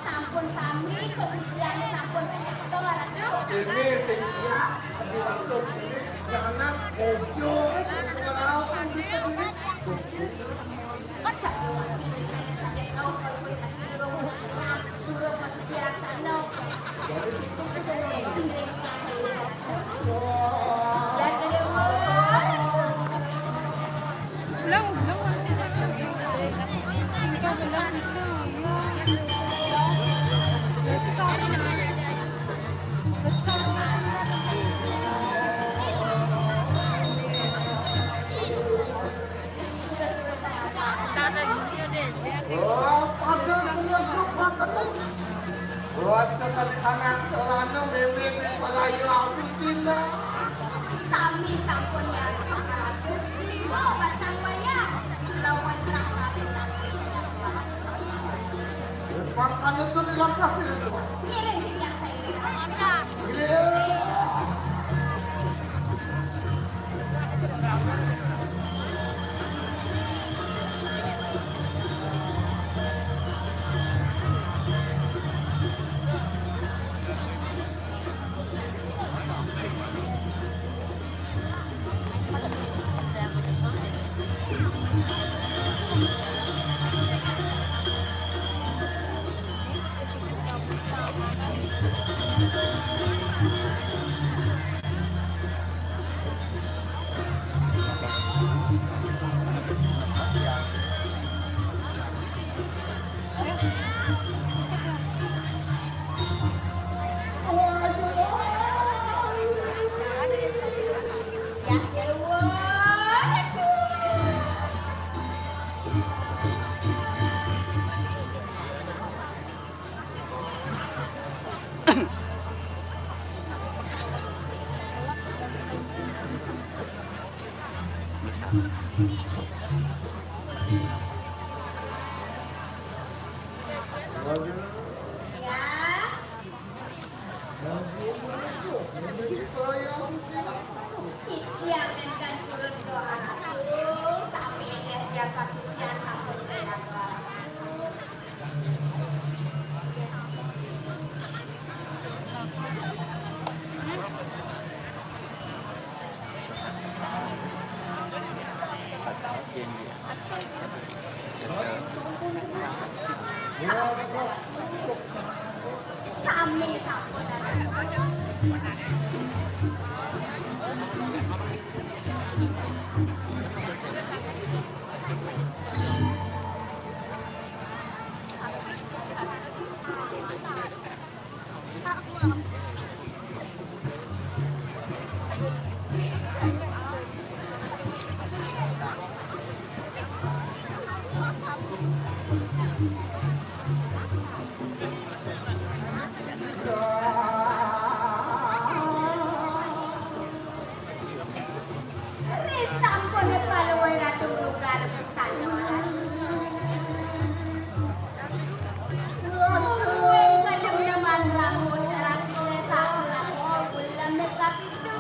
Sampun sami, pesucian sampun sejahtera. Ini sing siap, dilangsung ini, jangan bojo, bojo laut, gitu, gitu. Sami sampun nyarana kalatur, lima pasang wayah. Lawan sami sampun nyarana. Pangkana tu dilapas itu. Ngiring tiang sairing. Ngiring. Ya. Titiang nénten purun doa Ratu, sami néh tiang pasucian sampun tiang doa Ratu. Sami sampun. Risampun paluwih Ratu Lugar pisan. Kuing kadem neman rambut Ratu sampun ati ulem kapitu.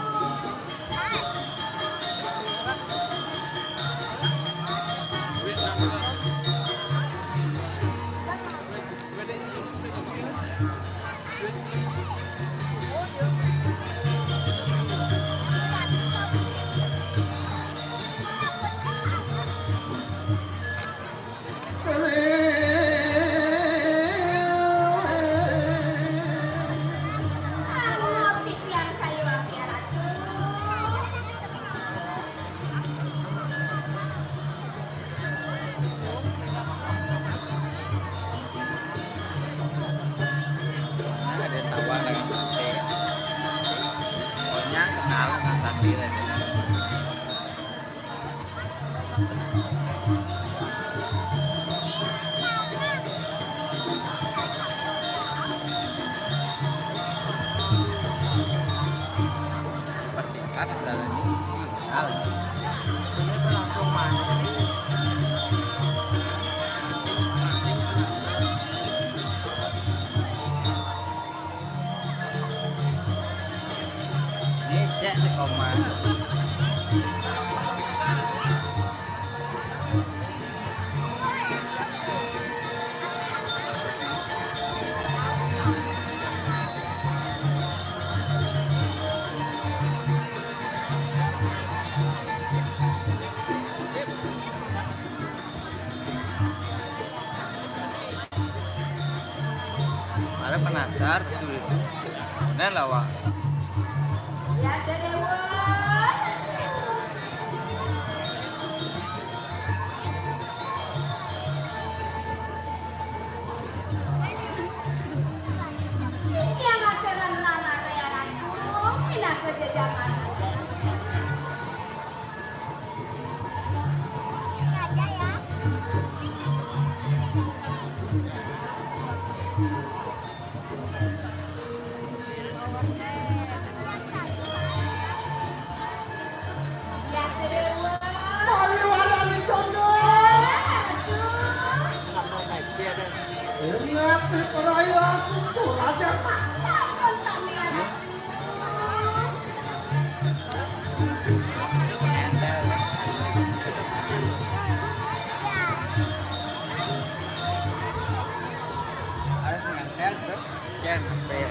Ada tawang dengan sate. Pokoknya kenal dengan sate tadi. Persingkat asalnya. Ini cek si Komang. Ada penasar sulit. Nah, lawa. Ya, Dewa. Ini yang akan lama saya rangkum, ini aku jadi amanah. Harus ngentel, Bro. Jangan sampai.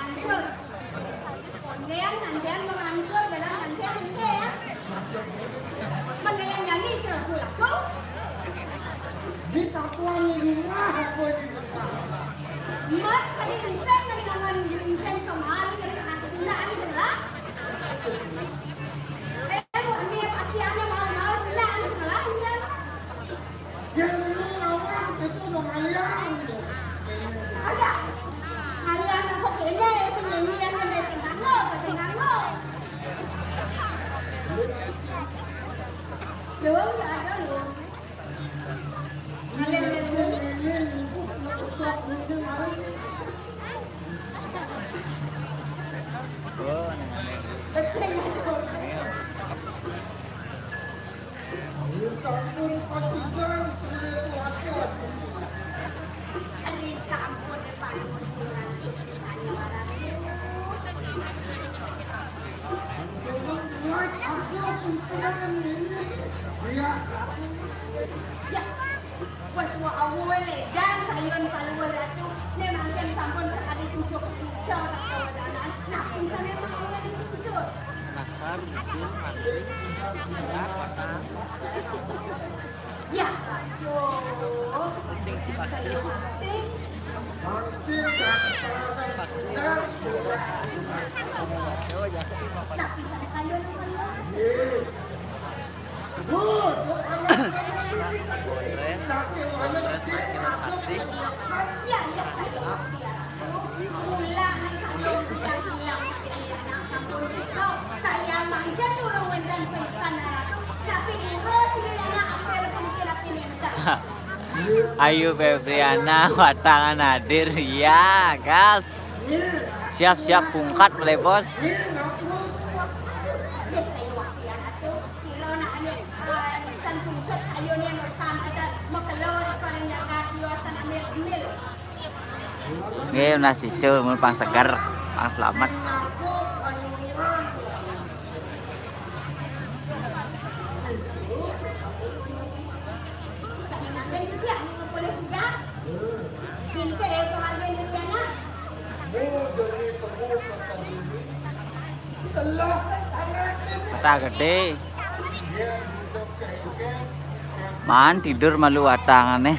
Angsur. Ondean nandean mengangsur dalam nandean engke ya. Mendean jani selaku laku. Di satuan di rumah apa di rumah? Mat tadi bisa kehilangan ginseng semahal yang tengah kegunaan sebelah. Eh, buat dia pasiannya mau-mau kena sebelah dia. Yang dulu ngawang itu udah ngalian. Agak ngalian aku kene penyanyian kene sing nganggo, sing nganggo. Lu nggak ada lu. Ngalian kene. Oh, aneh-aneh. Besing aku. Aneh, habis, habis. Sampun pacikan seribu atus. Ari sampun dipanggul nanti misalnya marah. Dulu mulai aku pimpinan ini. Dia. Ya. Wes wa awul edan kayun paluwih ratu, ne mangkin sampun sakadi pucuk pucuk tak kawadanan, napi sane mawon disusun. Nasar, Jil, Mantri, Serat, Patang. Ya, aduh. Sing si Paksi. Paksi. Paksi. Napi sane kayun paluwih? Ayu Febriana, watangan hadir. Ya, gas. Siap-siap pungkat, Bos. Nggih, menawi sicul mun pang seger, pang slamet. Kota gedé. Man tidur malu watangane.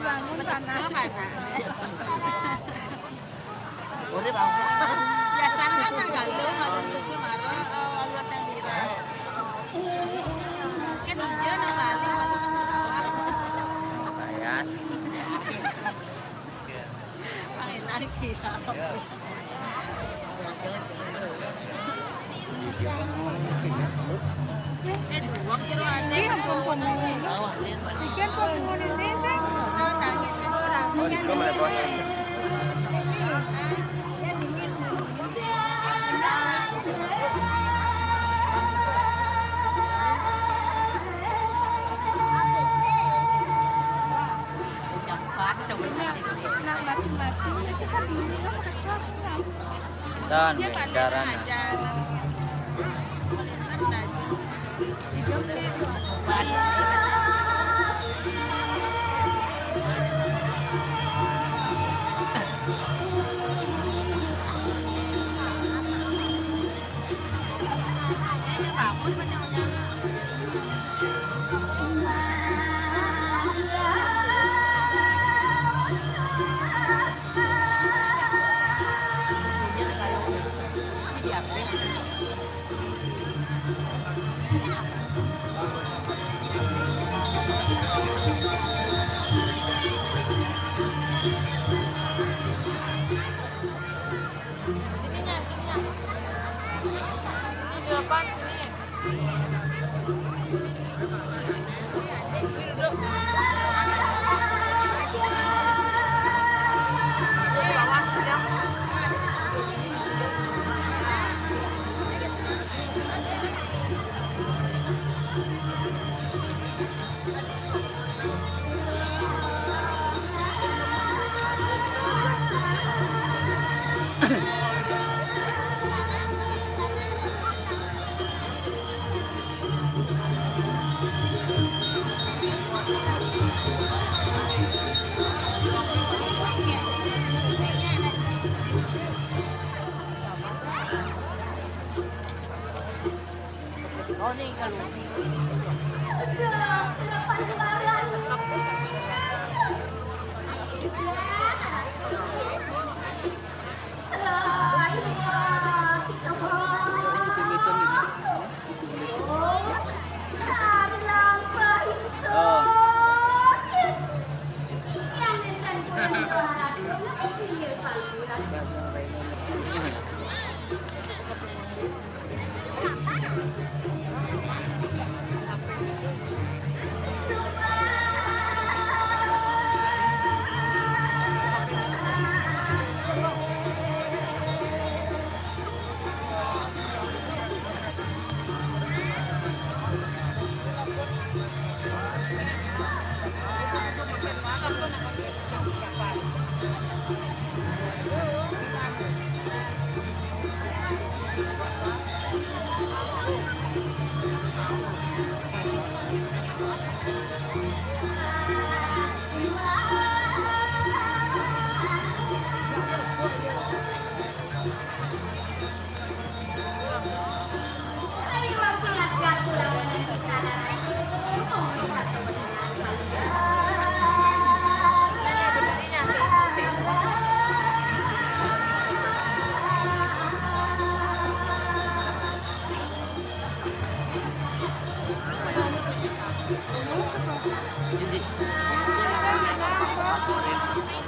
Bangun, bangun, karena urip apa? Biasanya kan nang galung, galung kusum, aro, eh, lalu yang lira. Kan hijau, nang balik, baru nang bawah. Bias. Pangenan iki ya. Dan, ya, bedaran.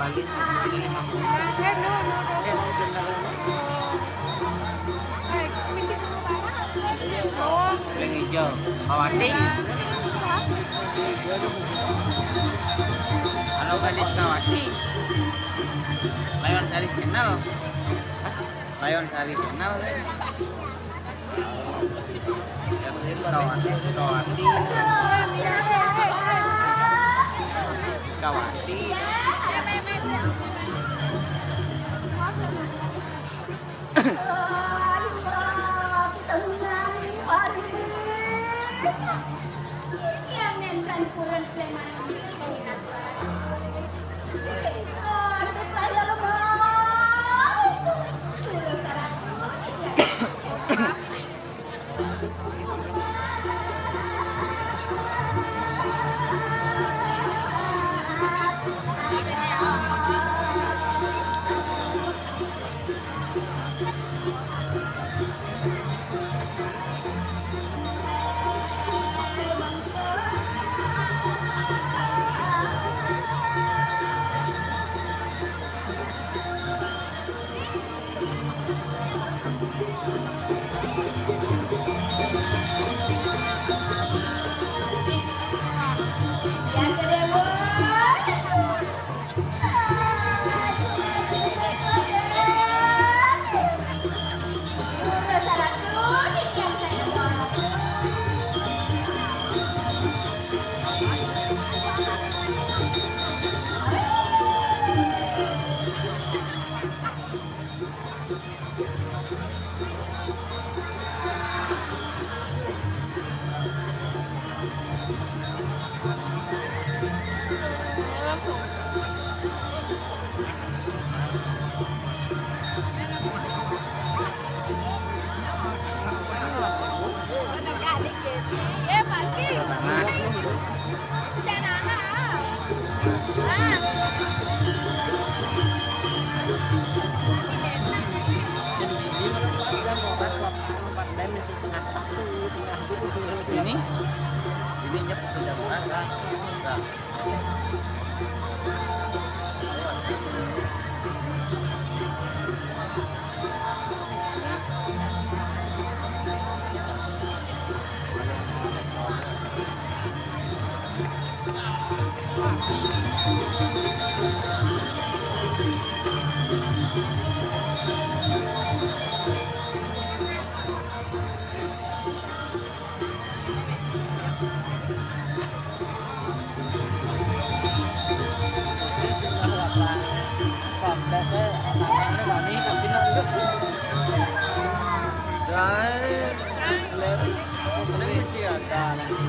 Balik. Ring hijau. Kawati. Halo, gadis Kawati. Lion Sari Channel. Lion Sari Channel. Kawati, Kawati. Kawati.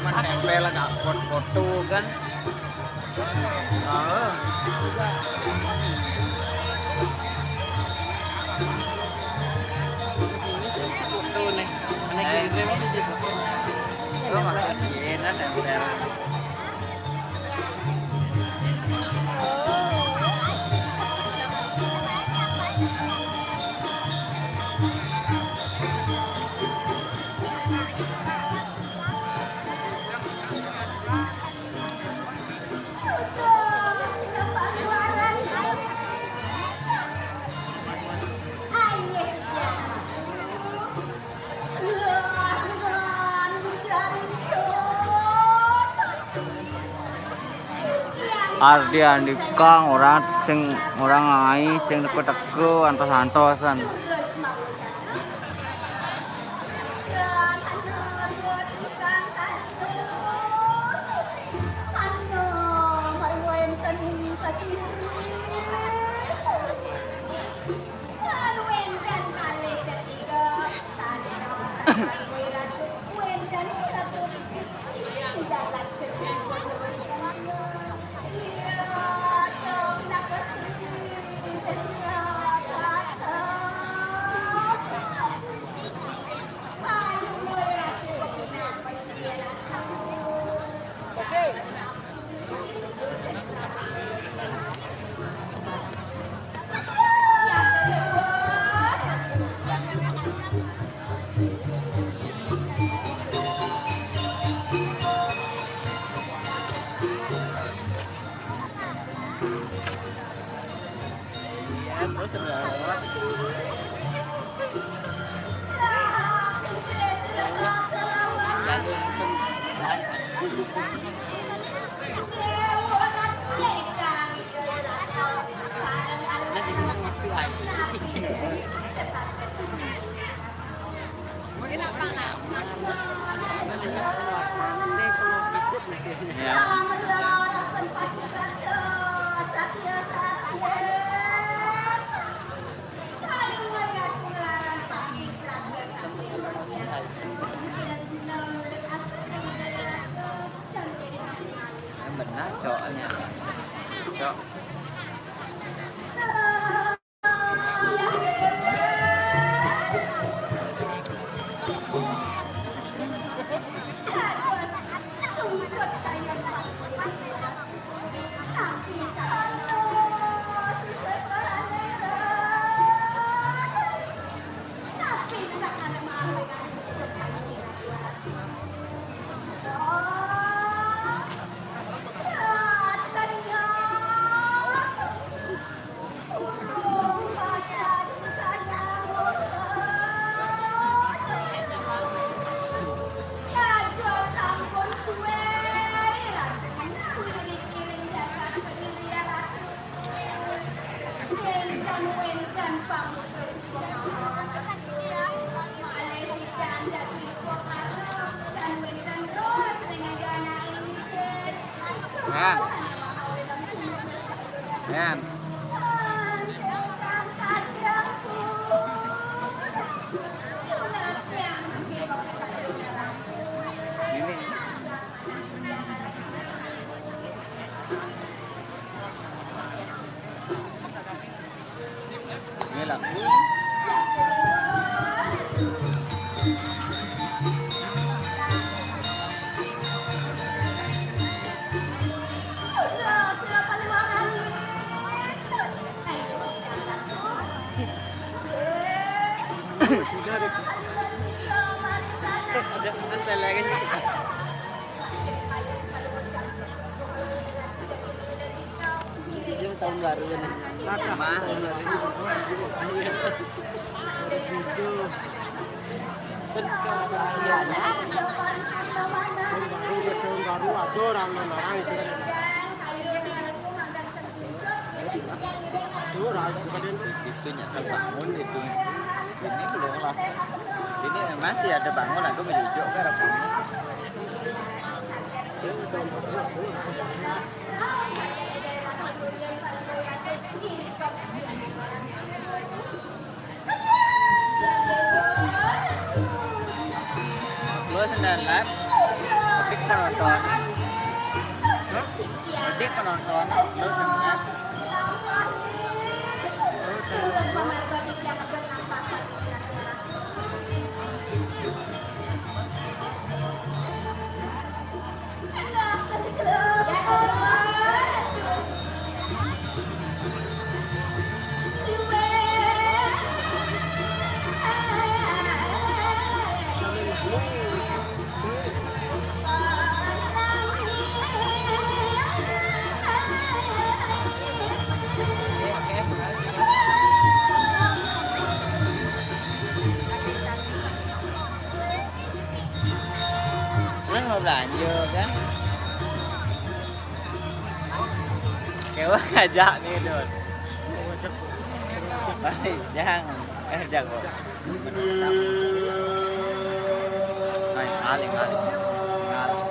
Mas tempel agak foto kan. Ini sih si foto nih. Mana kirim ini si foto. Ini tempel. Ardi andikang orang sing orang ngai sing teko-teko antos-antosan. Benar, coknya. Cok. Yan. Yan. Ini. Ini lah. Tahun baru ini. Mah. Tahun baru, tahun baru, ada orang ngarang itu kan. Ada orang, bukan itu. Itu nyata bangun itu. Ini belum lah. Ini masih ada bangun, aku menuju ke arah bangun. Dua sembilan belas. Tapi penonton. Jadi penonton. Dua sembilan belas. Terus mau belanja kan? Kewak ngajak nih, Dun. Balik, jangan. Eh, jago. Main, aling, aling. Aling.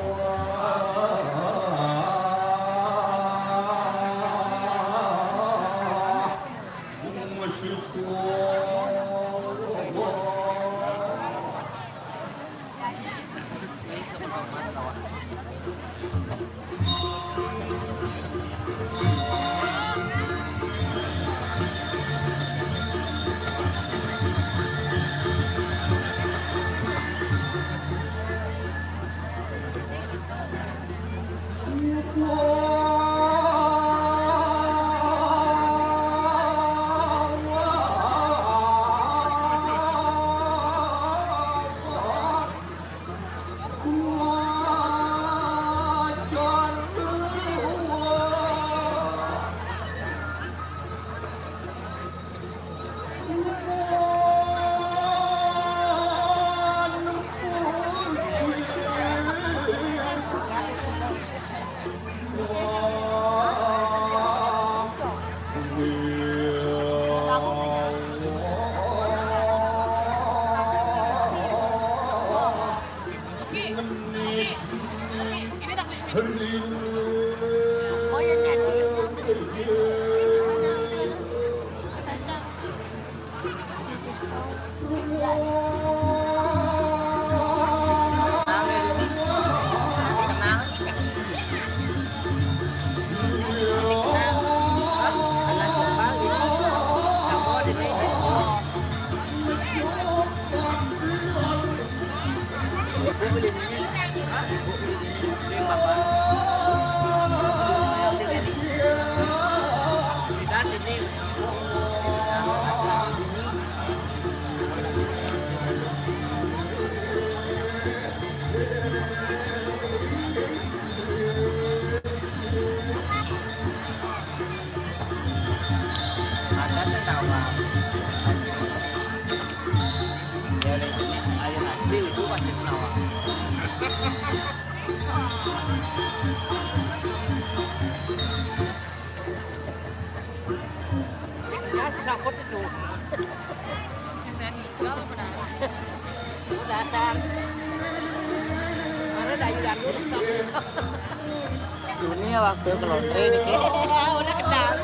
Ya, sangkut itu. Udah, San. Mana Dayu Danu? Ini ya waktu ke laundry nih. Udah kenal.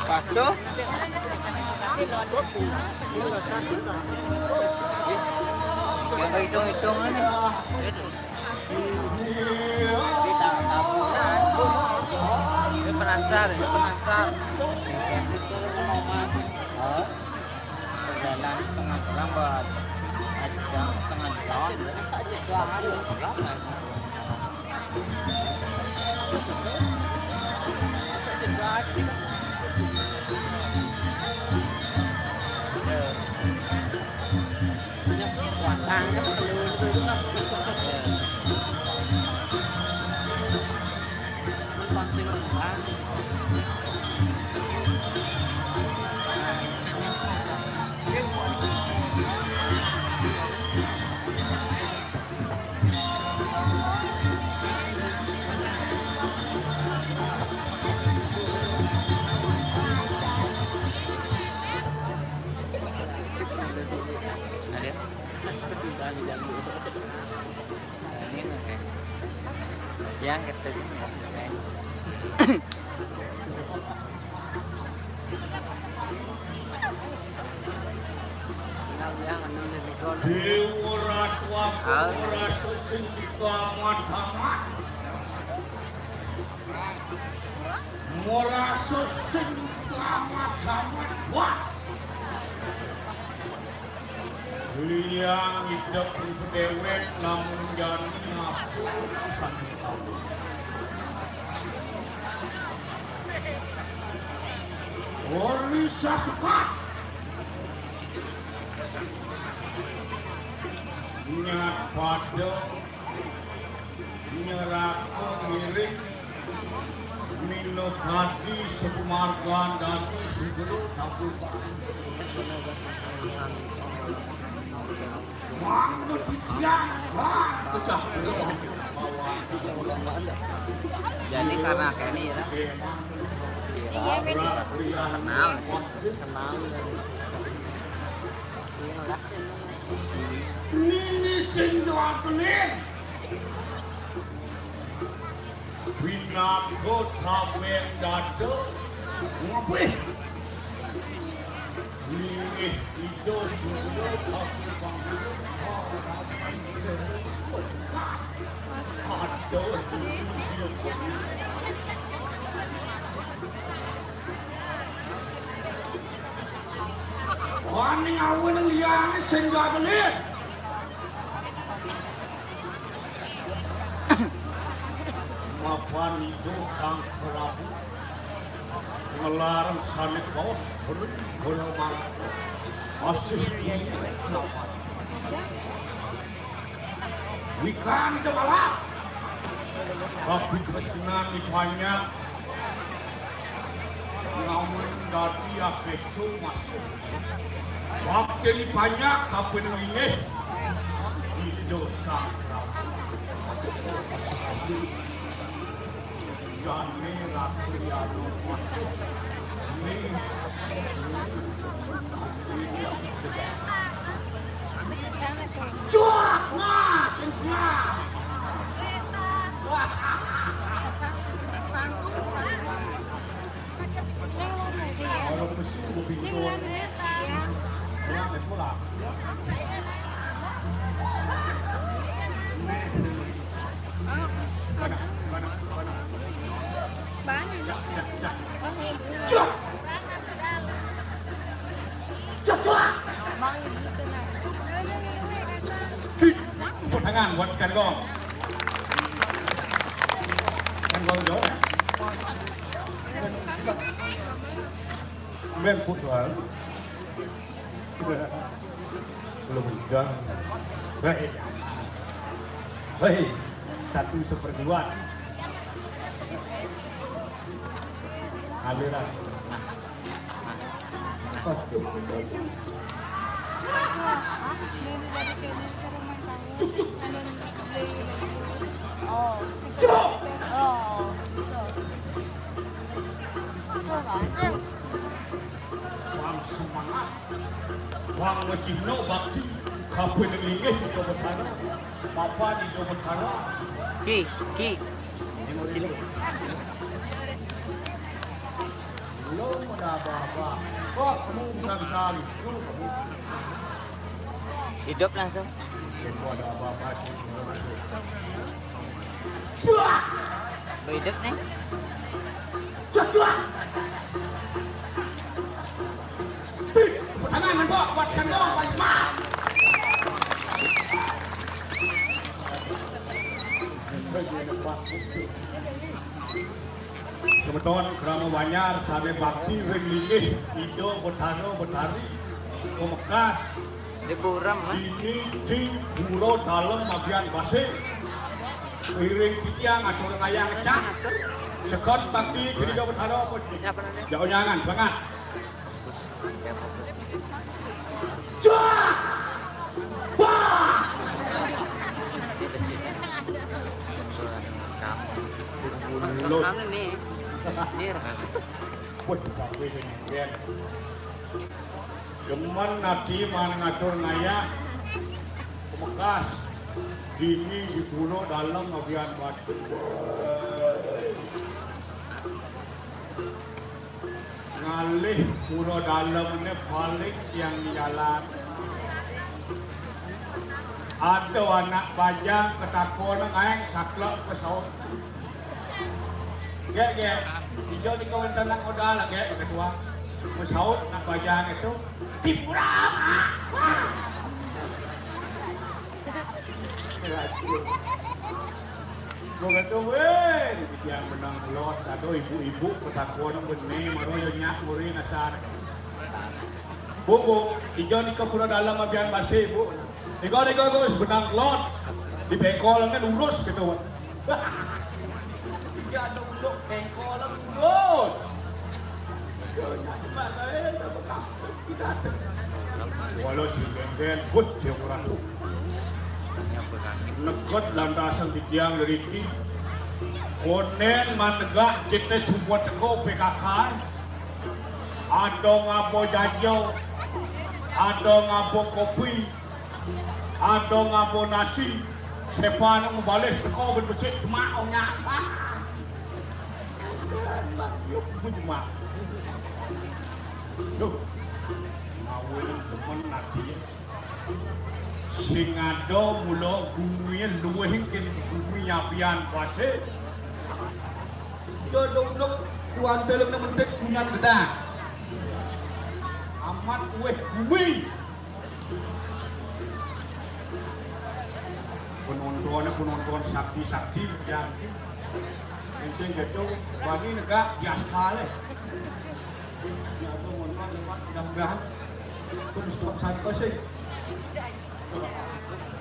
Waduh. Yang hitung-hitungan nih. Kita taburan. Ini penasar, ini penasar. Hah? Perjalanan setengah jam buat setengah jam, setengah jam. Setengah jam. Yang kata Dewa Ratu Agung merasa sendika amat-amat. Merasa sendika amat-amat. Wah. Liang idep ing pedewek, namun jani ngapung sandikamu. Ori sasekat. Nyat pada nyeraka ngiring. Minakadi sapamargan dadi segera tapi Mangga titiang, wah, pecah. Jadi karena kene ya. Iya, bener. Kenal. Kenal. Iya, udah. Ini sing jual beli. Pinaka tameng dada. Ngapih? Linggih ida suda tapi panggih. Aduh. Wani ngawin liyange sing gadelit. Mapan Ida Sang Prabu ngelarang sane kaos beri bola mangga. Masih ini kenapa? Wikan Ida malah. Tapi tresnan banyak. Lamun dadi akeco masuk. Bakti banyak kapan wingi. Ijo sakral. Jane ratu yanu. Nih. Cuak, wah, cencang. Wah. Tepuk tangan buat Skandong. Skandong jauh. Belum putusan. Belum juga. Baik. Baik. Satu seperdua. Aliran. Nah. Nah. Nah. Aduh. Cuk, cuk. Oh. Cuk. Oh. Wang semangat. Wang wajibno bakti. Kabeh ning linggih Ida Betara. Papa Ida Betara. Ki, ki. Belum ada apa-apa. Kok kamu bisa-bisa gitu? Hidup langsung. Cuak! Bedek nih. Cuak, cuak! Tangan, Mbok, buat sendok, buat semak. Semeton krama Banjar sané bakti ring linggih Ida Betara Betari pamekas. Di buram, ah. Dini di Pura Dalem Abian Basé. Iring titiang atur ngayah ngecak. Sekon bakti Ida Betara apa? Siapa namanya? Jauh nyangan banget. Fokus. Ya, fokus. Cuak! Wah! Rekam nih. Ini rekam. Wah, tapi ini, ya. Demen ati man ngatur ngayah. Pamekas. Dini di Pura Dalem Abian Basé. Ngalih Pura Dalem né paling tiang jalan. Ada anak bajang ketakon ngaéng saklek pesaut. Gék, gék. Ijo di kawan tanak modal, gék, ketua. Pesaut anak bajang itu. Di pura, Mak. Gua kata, "Wéh, yang menang lot, ada ibu-ibu ketakon bené, maro yo nyak muri nasar." "Bu, Bu, ijo nika Pura Dalem Abian Basé, Bu." "Nika, nika, Gus, benang lot. Di bengkol kan urus gitu." Iya, ada untuk bengkol urus. Walau si Genggen, but dia kurang. Neked lantasan titiang ngriki. Konén manegak kita subuh teko P K K. Ada ngabo jajo, ada ngabo kopi, ada ngabo nasi. Sepan mabalih teko ben becik demak onyang. Yo, demak. Duh. Ngawin demen ati. Sing ada mula gumi luwih ing gumi Abian Basé. Yo dodok tuan film nang mentik punyan gedang. Amat wéh gumi. Penontonnya penonton sakti-sakti yang sing gitu bagi negak di aspal. Ya, aku mohon maaf, mudah-mudahan pun stop sampai sih.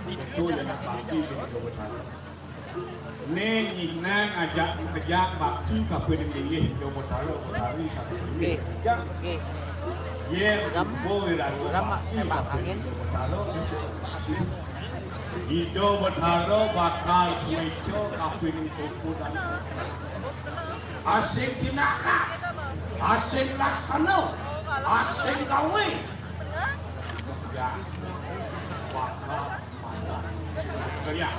Itu yang bakti di Jawa Barat. Né nyihnang ajak kejang bakti kapining linggih Jawa Barat, Barat satu ini. Oke. Jang. Oke. Yén Ram, suba iraga Ram, bakti tembak kapining angin. Jawa Barat. Ida Betara bakal suéca kapining kuku dan asing tindakan, asing laksana, asing gawé. Ya, bakal pada kerja.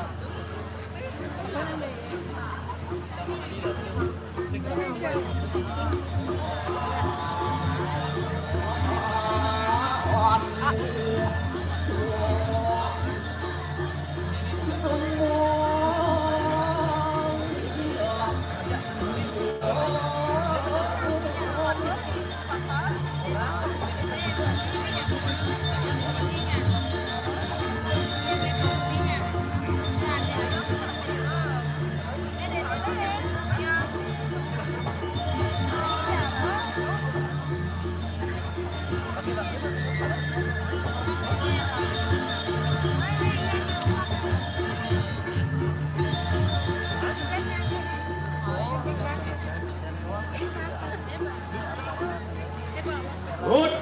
Rut.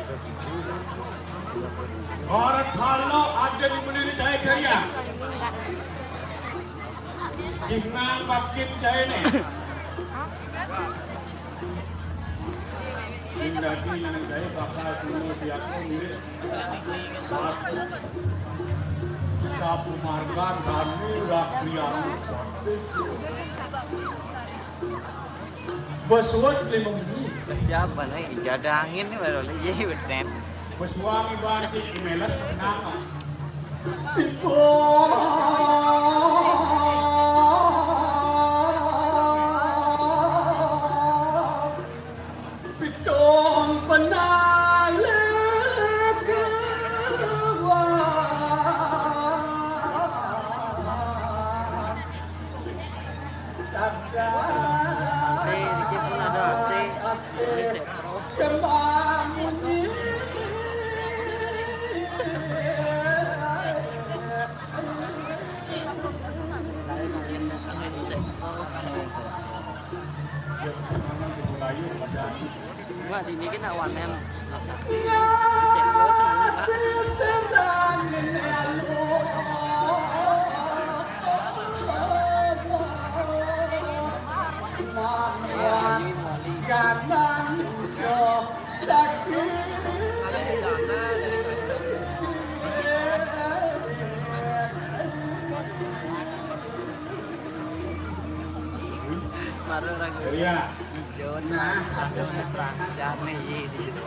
Para tala aden beli ni cahaya kaya. Jingan bakin cahaya ni. Sing dadi nang gaé bakal tunu siapa mirip. Sapu marga tani rakyat. Besuat lima menit. Siapa nih? Jada angin nih baru lagi bener. Besuang ibarat di melas kenapa? Tiba pitung penalih kewan. Santai, dikit pun ada A C. Ini setrum. Kembang munyi. Lain, lain, lain setrum. Cuma di ini kan awanen. Nah, sakti. Di setrum semua. Baru orang. Iya. Ijo, nah, ada terang, jane, iya, di situ.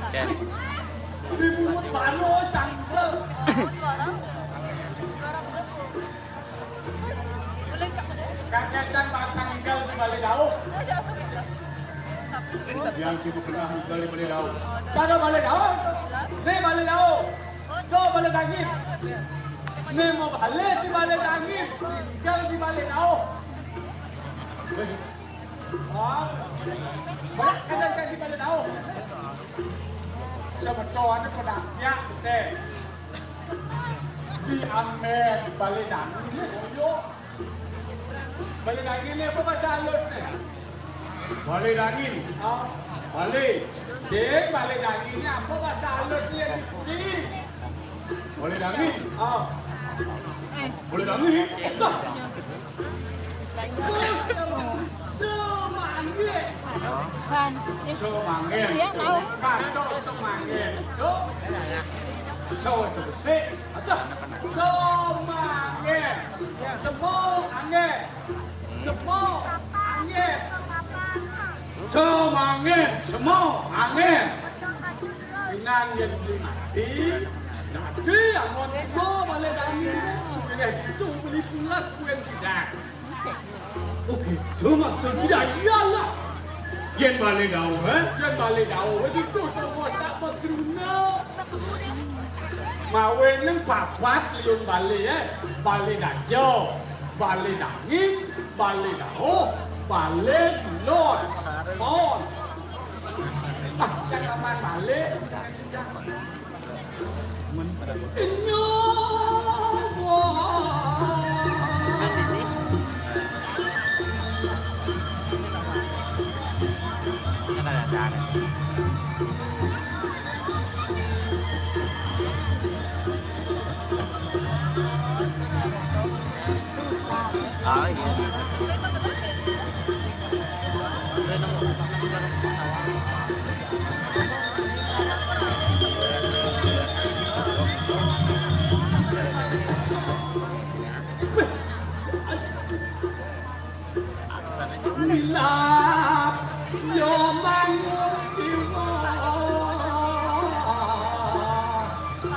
Oke. Di bungut baru cangkel. Kakek can bacang tinggal di Balai Dauh. Yang sibuk kena tinggal di Balai Dauh. Cara Balai Dauh. Ni Balai Dauh. Tu Balai Dangin. Ni mau balik di Balai Dangin. Tinggal di Balai Dauh. Weh. Oh. Banyak kadang-kadang di Balai Dauh. Sebetulnya pada pihak kita. Di Amer, Balai Dangin ni, Boyo. Balai Dangin ni apa bahasa halus ni? Balai Dangin. Oh. Balai. Sing, Balai Dangin ni apa bahasa halus ni yang diikuti? Balai Dangin. Oh. Balai Dangin. Tuh. Semangin. Semangin. Iya, tahu. Kacau semangin. Tuh. So, itu sih. Aduh. Semangin. Semua angin. Semua angin. Semangin. Semua angin. Inan yang beli mati. Nanti yang mau semua balik angin. Sudah itu beli pulas kuen tidak. Oke, cuma tidak iyalah. Yen Balai Dauh, eh? Yen Balai Dauh, itu tuh bos tak berguna. Mawe neng papat liun Balai, eh? Balai Dajo, Balai Dangin, Balai Dauh, Balai Bilon. Pon. Ah, jangan main Balai. Milap yo mangun jiwa.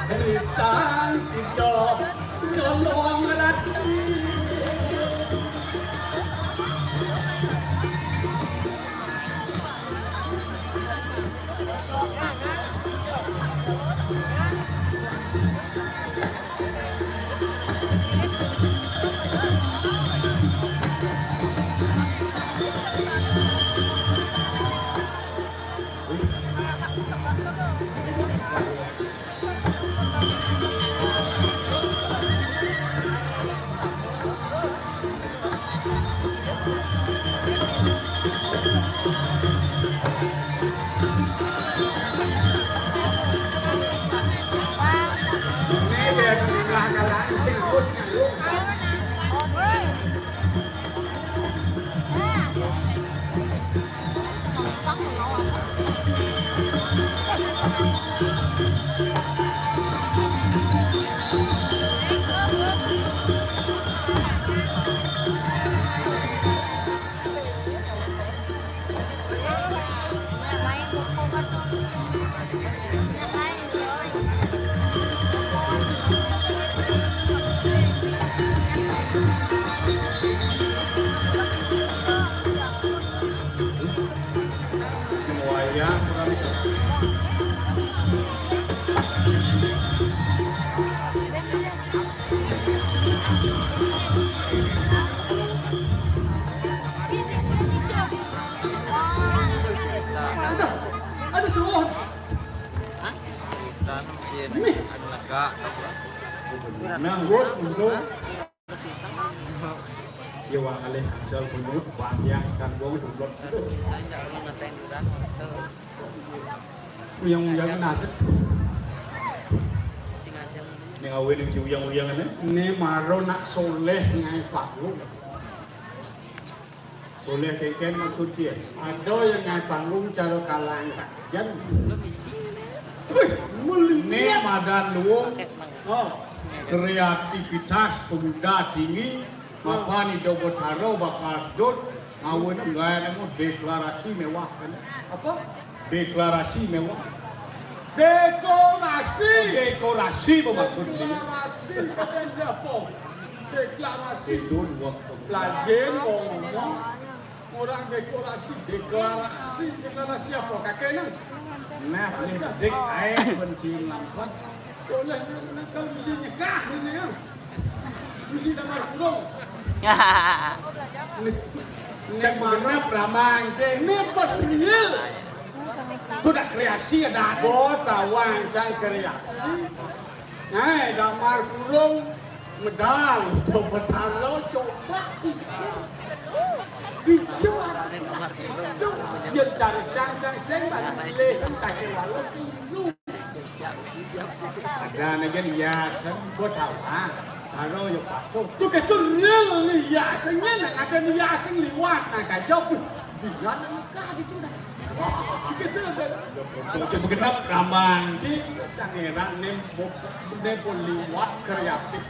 Risang sida nyolong rati. Ada, ada suwun. Nih. Nanggut untuk. Ya, wong alih angsal bunut, panjang sekan wong, dublok gitu. Uyang-uyang nasib. Ning awe ning diuyang-uyang ngene. Ni maro nak soleh ngae panggung. Soleh kengken maksud dia. Ada yang ngae panggung cara kalang kajen. Wih, meli. Ni madan luwung. Oh. Kreativitas pemuda tinggi. Mapan Ida Betara bakal sedot ngawin enggae nemu deklarasi mewah kan. Apa? Deklarasi mewah. Dekorasi. Dekorasi bermaksud ni. Deklarasi kata dia apa? Deklarasi. Itu waktu. Lajin ngomong. Orang dekorasi, deklarasi, deklarasi apa? Kakek nang. Nah, ini dik ae pun si lampat. Oleh nak kalau mesti nyekah ini ya. Mesti damar kurung. Cek genep ramang cek. Ini pas real. Itu dah kreasi ada. Bo tawang cang kreasi. Nah, damar kurung medal. Coba talo, coba pikir. Dijawab. Coba. Dia cari cang-cang sing balik. Sakit walau dulu. Ada aja hiasan buat apa? Kalau ya patuh. Tu ketu real ni hiasannya nak ada hiasan liwat nak kajau pun. Biar nikah gitu dah. Gitu dah. Untuk begenap ramang di cangeran ni bo- ni pun liwat kreatif.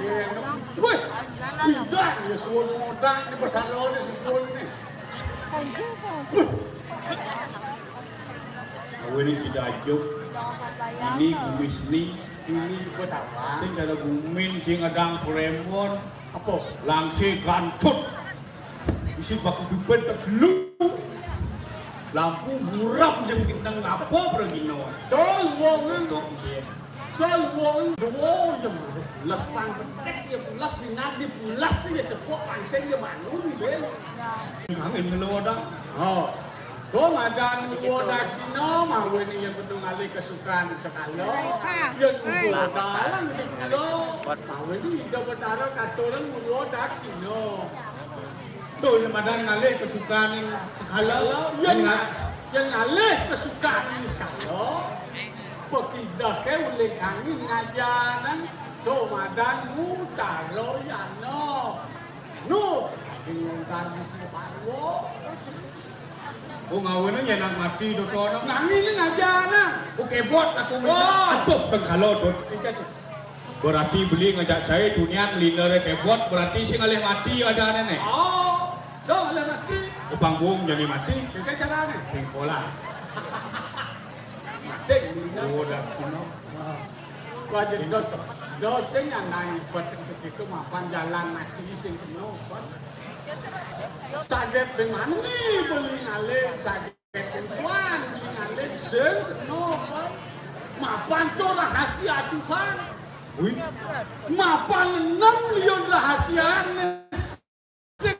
Ya, weh, tidak ya suul modal ni berkala ni suul ni. Awak ni tidak ajuk. Ini bumi seni. Ini apa tawa? Sing kada gumin, sing adang premon. Apa? Langsir gantut. Isi baku dupet tak dulu. Lampu buram jam kita ngapa pergi nawa. Tol wong. Tol wong. Tol wong. Dua jam. Las pang betek ya pulas, pinadi pulas ya cepok pangsing ya bangun ya. Angin ngeluar dah. Oh. Ko madan ngruwa daksina, mawene yen pedu ngalih kesukaan sekala. Yen uga dalan di kula, mawene Ida Betara katuran ngruwa daksina. To yen madan ngalih kesukaan sekala, yen nga- yen ngalih kesukaan sekala, pekidahke uling angin ngajanan, to madan mutara yana. Nu, bingung karbis ni parwo. Oh, ngawene yen nak mati, Dodo, no? Nanging ni ngaja, nah. Oh, kebot aku minta. Oh. Aduh, sengkala, Dot. Iya, Dot. Berarti beli ngajak cai tunian linere kebot, berarti sing ngalih mati adane ne. Oh, dong ngalih mati. Upang buung jadi mati. Iya, carane. Pingkolan. Mati, beli. Oh, dah sino. Wah. Wah, jadi dos, dos sing nandang bet begitu mapan jalan mati sing kena, kan? Saget dengan ni beli ngalih, saget dengan tuan beli ngalih sing kena, kan? Mapan tu rahasia Tuhan. Wih. Mapan enam lion rahasia ni. Sing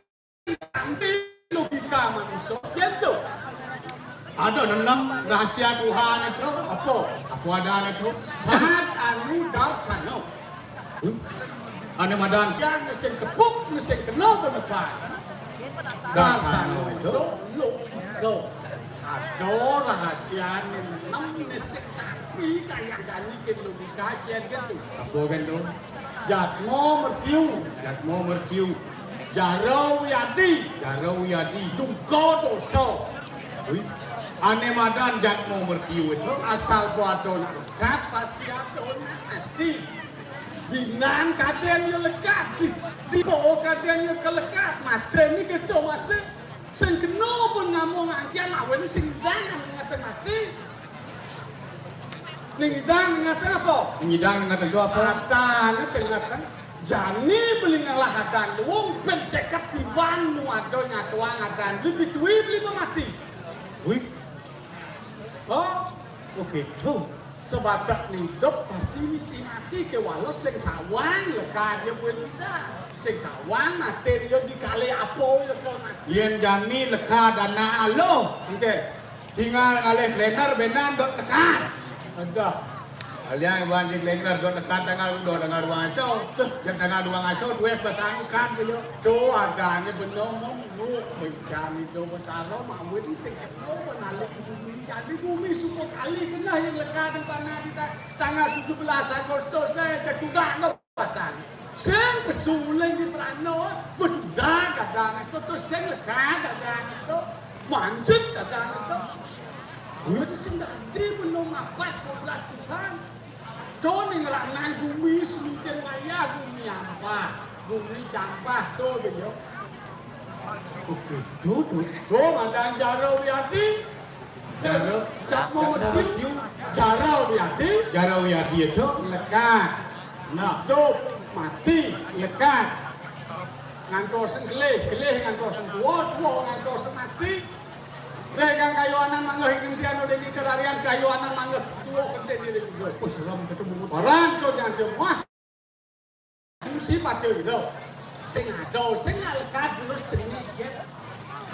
kanthi logika manusia, cen tu. Ada nenam rahasia Tuhan itu. Apa? Apa ada itu? Sat anu darsana. Huh? Anu madan. Yang mesin tepuk, mesin kena benekas. Darsana itu logika. Ada rahasia ni enam mesin tapi kayak dani ke logika, cen tu. Apa kan tu? Jatmo mertiu. Jatmo mertiu. Jaro Wiyadi. Jaro Wiyadi. Duka dosa. Wih. Ane madan jatmo mertiu itu. Asal ko ada nak lekat, pasti ada nak mati. Binan kaden yo lekat. Di, di po kaden yo kelekat. Mati ni kita masih. Sing kena pun ngamung angkian, awe ni sing dang ngamung ngate mati. Ning idang ngata apa? Ning idang ngata apa? Atane tengah kan. Jani beli ngalah adan luwung ben seket tiban nu ada nyatuang adan beli pitui beli mati. Wih. Oh, oh gitu. Sabatek idup pasti misi mati, kéwala sing tawang lekad ya buin kita. Sing tawang mati ya di kali apa ya kok mati. Yén jani lekad anak aluh. Oké. Tinggal ngalih kalender bénan dot lekad. Adah. Alian wan di kalender dot lekad tanggal dua, tanggal dua ngaso. Tuh. Yang tanggal dua ngaso, tuwes basang lekad ya. Tuh, adané bener mong. Nu, bencana do betara, mawin sing kena menalik bumi. Jadi bumi suka kali kena yang lekad tanah di ta-, tanggal tujuh belas Agustus, saya cetudak no pasang. Sing pesuling di Prano, betudak kadang itu tuh, sing lekad kadang itu, manjat kadang itu. Gue di sing dadi belum mapas koblat Tuhan. To ning ranang gumi seminten wayah, gumi ampah, gumi campah, to beliau. Oke, to, to, to, Madan Jaro Wiadi. Jaro, Cak Cak Mometiu, Mometiu. Jaro Wiadi. Jaro Wiadi itu. Lekat. Nah. To mati, lekat. Ngantos gelih, gelih ngantos tua, tua ngantos mati. Regang kayu anan manggeh kentian udah di kerarian kayu anan manggeh tua kente diri juga. Oh, serem ketemu. Orang to jangan semua. Mesti baca gitu. Sing ada, sing nak lekat terus jenis ya.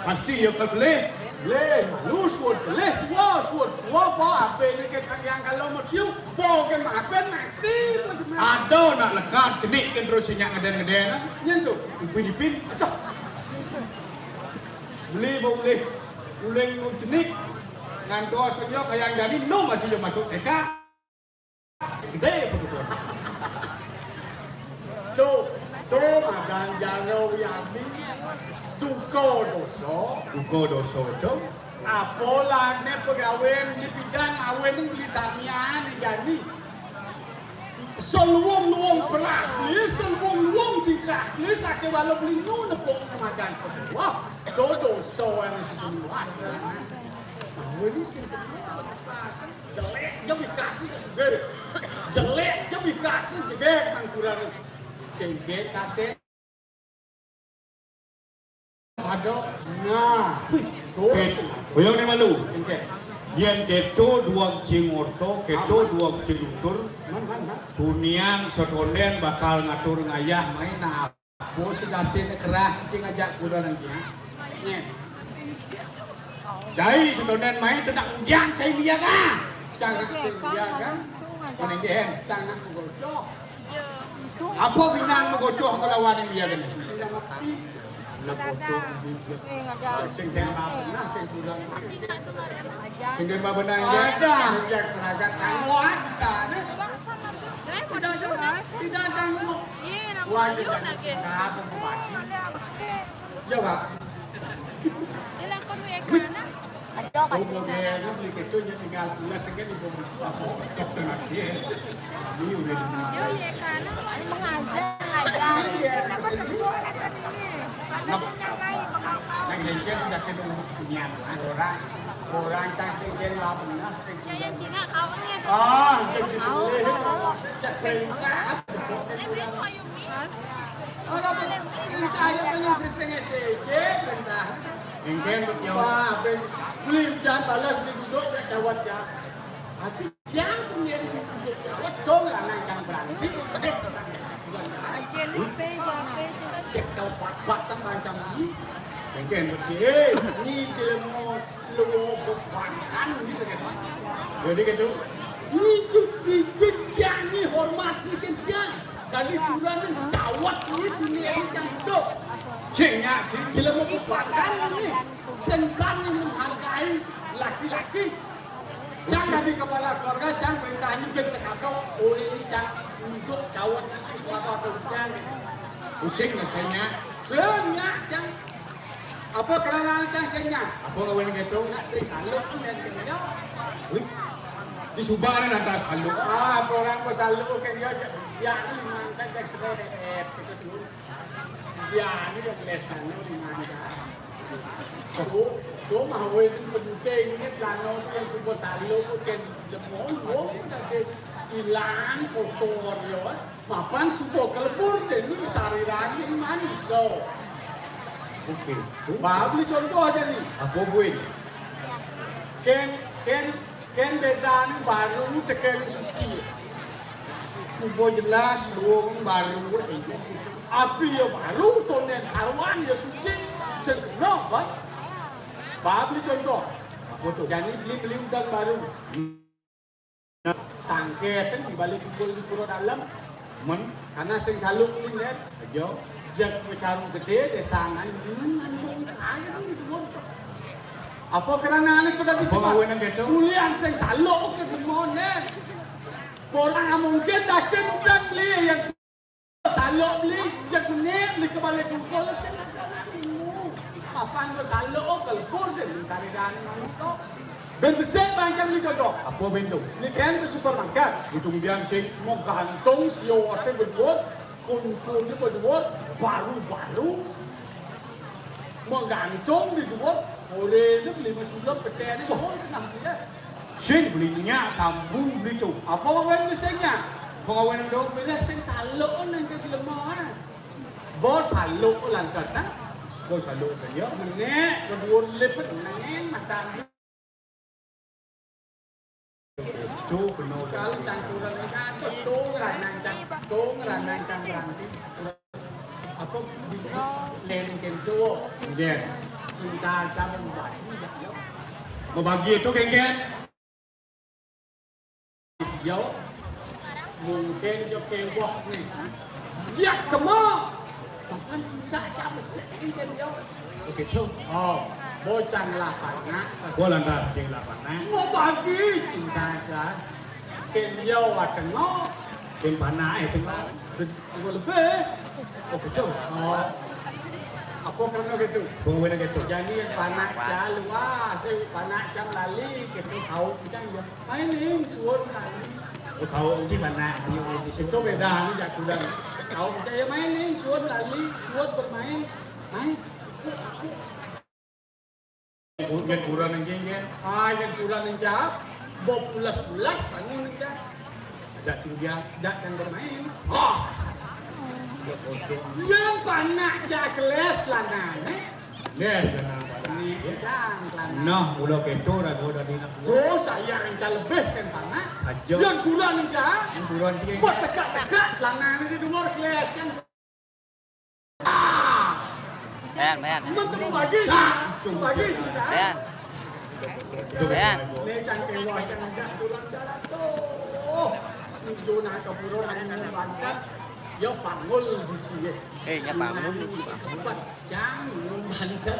Pasti ya kebelih. Leh, malu suwun leh tua, suwun tua, apa apa ini ke sangyang kalau mau cium, bawa ke makan mati, apa cuma. Ada nak lekat jenik kan terus sing nyak ngeden-ngeden. Nyen tu. Ipin-ipin. Aduh. Beli bau ulih, ulih nu jenik. Ngantos senyo kayang jadi nu masih yo masuk T K. Gede betul. Tuh, tuh Madan Jaro Wiadi. Duka dosa. Duka dosa, tuh. Apa lane pegawen di pidan awin beli tamian di jani. Seluwung-luwung belah ni, seluwung-luwung tingkah ni, sake walau beli nu nepuk madan kedua. Tuh dosa yang sebelum. Awin ni sing kedua. Jelek je bikasne sugih. Jelek je bikasne jegeg nang kurang. Kengkeng kate. Ada. Nah, wih, terus. Oyong ne malu. Oke. Yen keto duang cingorto, keto duang cilutur. Man, man, man. Tunian setonden bakal ngatur ngayah main. Nah, Bos sejati ne kerah, cing ajak kuda nang cing. Nye. Jai sedonen mai tedak ujian cai dia ka. Cangak sing dia ka. Paling dia. Cangak gocoh. Apa binang gocoh melawan dia ka. Nak gocoh. Sing dia apa nah, sing kurang. Sing dia apa nah ya. Ada, ya, kerajaan kamu ada, ne. Tidak, tidak, tidak, jangan. Iya, nak. Wah, iya, iya, nak, iya. Coba. Dia lakukan ya, kan? Ada, kan? Oh, model lu beli gitu, dia tinggal pulas, kan, di bawah apa? Terus kena dia. Ini udah di mana? Jauh ya, kan? Mengajar, mengajar. Iya, kenapa semua ada ini? Kenapa? Nah, ini kan sudah ketemu punya orang. Orang tak segen lah, benar. Ya, yang tinggal kawannya. Ah, jadi. Tahu, tahu. Cek perintah. Ora perintah ya kan sing ngecek perintah. Engken betul. Wah, ben beli jan balas di duduk cek cawat ya. Aku jang punya duduk cawat dong lanang kang berani. Cekel bak-bak sang macam ini. Engken betul. Ni jelema Lewat bebakan gitu kan. Jadi gitu. Ini tuh bikin jani hormat bikin jan. Kali kurang cawat ini dunia ini cangkuk. Sing nyak sing jelema bebakan ini. Sing sani menghargai laki-laki. Cang dari kepala keluarga, cang perintah ini ben sekato oleh ini cang untuk cawat ini keluarga atau bukan. Pusing katanya. Sing nyak cang. Apa kerana cang sing nyak? Apa kawan keto? Nak sing saluk pun yang kerja. Wih. Di Subang ada saluk. Ah, apa orang mau saluk kan dia, dia ni mantan cek sebab dia tu. Dia ni dia boleh saluk di mana. Tu, tu mah weh tu penting ni pelano tu yang subuh saluk tu kan lemong, lemong tu dah ke hilang kotor ya. Mapan suka kelebur deh, ini sariran ini manis so. Oke. Bah, beli contoh aja nih. Apa buin? Ken, ken, Kén bédané baru tekén suci. Coba jelas dong baru. Api ya baru, tondén karuan ya suci. Sing no, Bang. Bah, beli contoh. Jani beli, beli udang baru. Sangkét kan di balik kumpul di pura dalem. Men, karena sing saluk ni kan. Aja. Jeg macaru gedé, désané ngantung kain di luar. Apa karena ané sudah dicemat? Apa ngawinang gitu? Bulian sing saluk ke demoné. Orang mungkin takkan udah beli yang saluk beli, jeg menék beli ke balik kumpul sing ada ilmu. Apa nggo saluk ke lebur deh, saridan manusia. Bén besik bangkén ni contoh. Apa bén to? Ni kén ke supermarket. Ujung dia sing mau gantung sioté bedua, kuntuné bedua, baru-baru. Mau gantung di dua, oréné beli masulap, peténé bohong kenapa dia? Sing beli nyak, tambu beli to. Apa ngawin sing nyak? Apa ngawin to? Sebenarnya sing saluk nang ke dilemohan. Bos saluk lantas, ah. Bos saluk kan ya. Menék kedua lipet nangin mata. Tuh, penuh. Kalau cangkuran ini kan, tuh, tuh, ngeranang cang-, tuh, ngeranang cang berarti. Apa, bisa, lén kento. Nggih. Cinta cang membagi, ya. Membagi itu, nggih. Yo, mungkin yo kéweh nih. Ya, kemo. Papan cinta cang besik ini kan, yo. Begitu. Oh, bocah lapangan. Bolan bajing lapangan. Mau bagi cinta cang. Kén yo, tengok. Kén panak, eh, tengok. Tengok lebih. Oh, betul. Oh. Apa karena gitu? Apa karena gitu? Jadi yang panak cang luas, eh, panak cang lali, gitu, tahu cang ya. Main ning, suwun lali. Oh, tahu cang panak, dia itu. Itu beda nih, jak kurang. Tahu cang ya main ning, suwun lali, suwun bermain. Main. Yén kurenan nggih, nggih. Ah, yén kurenan nggih. Mbok pules-pules, tangi nggih. Jak tinggal, jak kang bermain. Ah. Yén panak jak keles lanane. Nggih, lanang panak. Nggih, kang lanang. Nah, mula keto raga dadi anak buah. Terus saya enggal lebih kan panak. Aja. Yén kurenan nggih. Yén kurenan sih. Mbok tegak-tegak lanane di luar keles kan. Bén, bén. Bén. Bén. Né cang kéweh cang ajak pulang jalan tuh. Nuju nah ke pura nang bantet. Ya pangul bisi ya. Eh, ya pangul. Nah, bisi tempat. Cang, ngumbantet.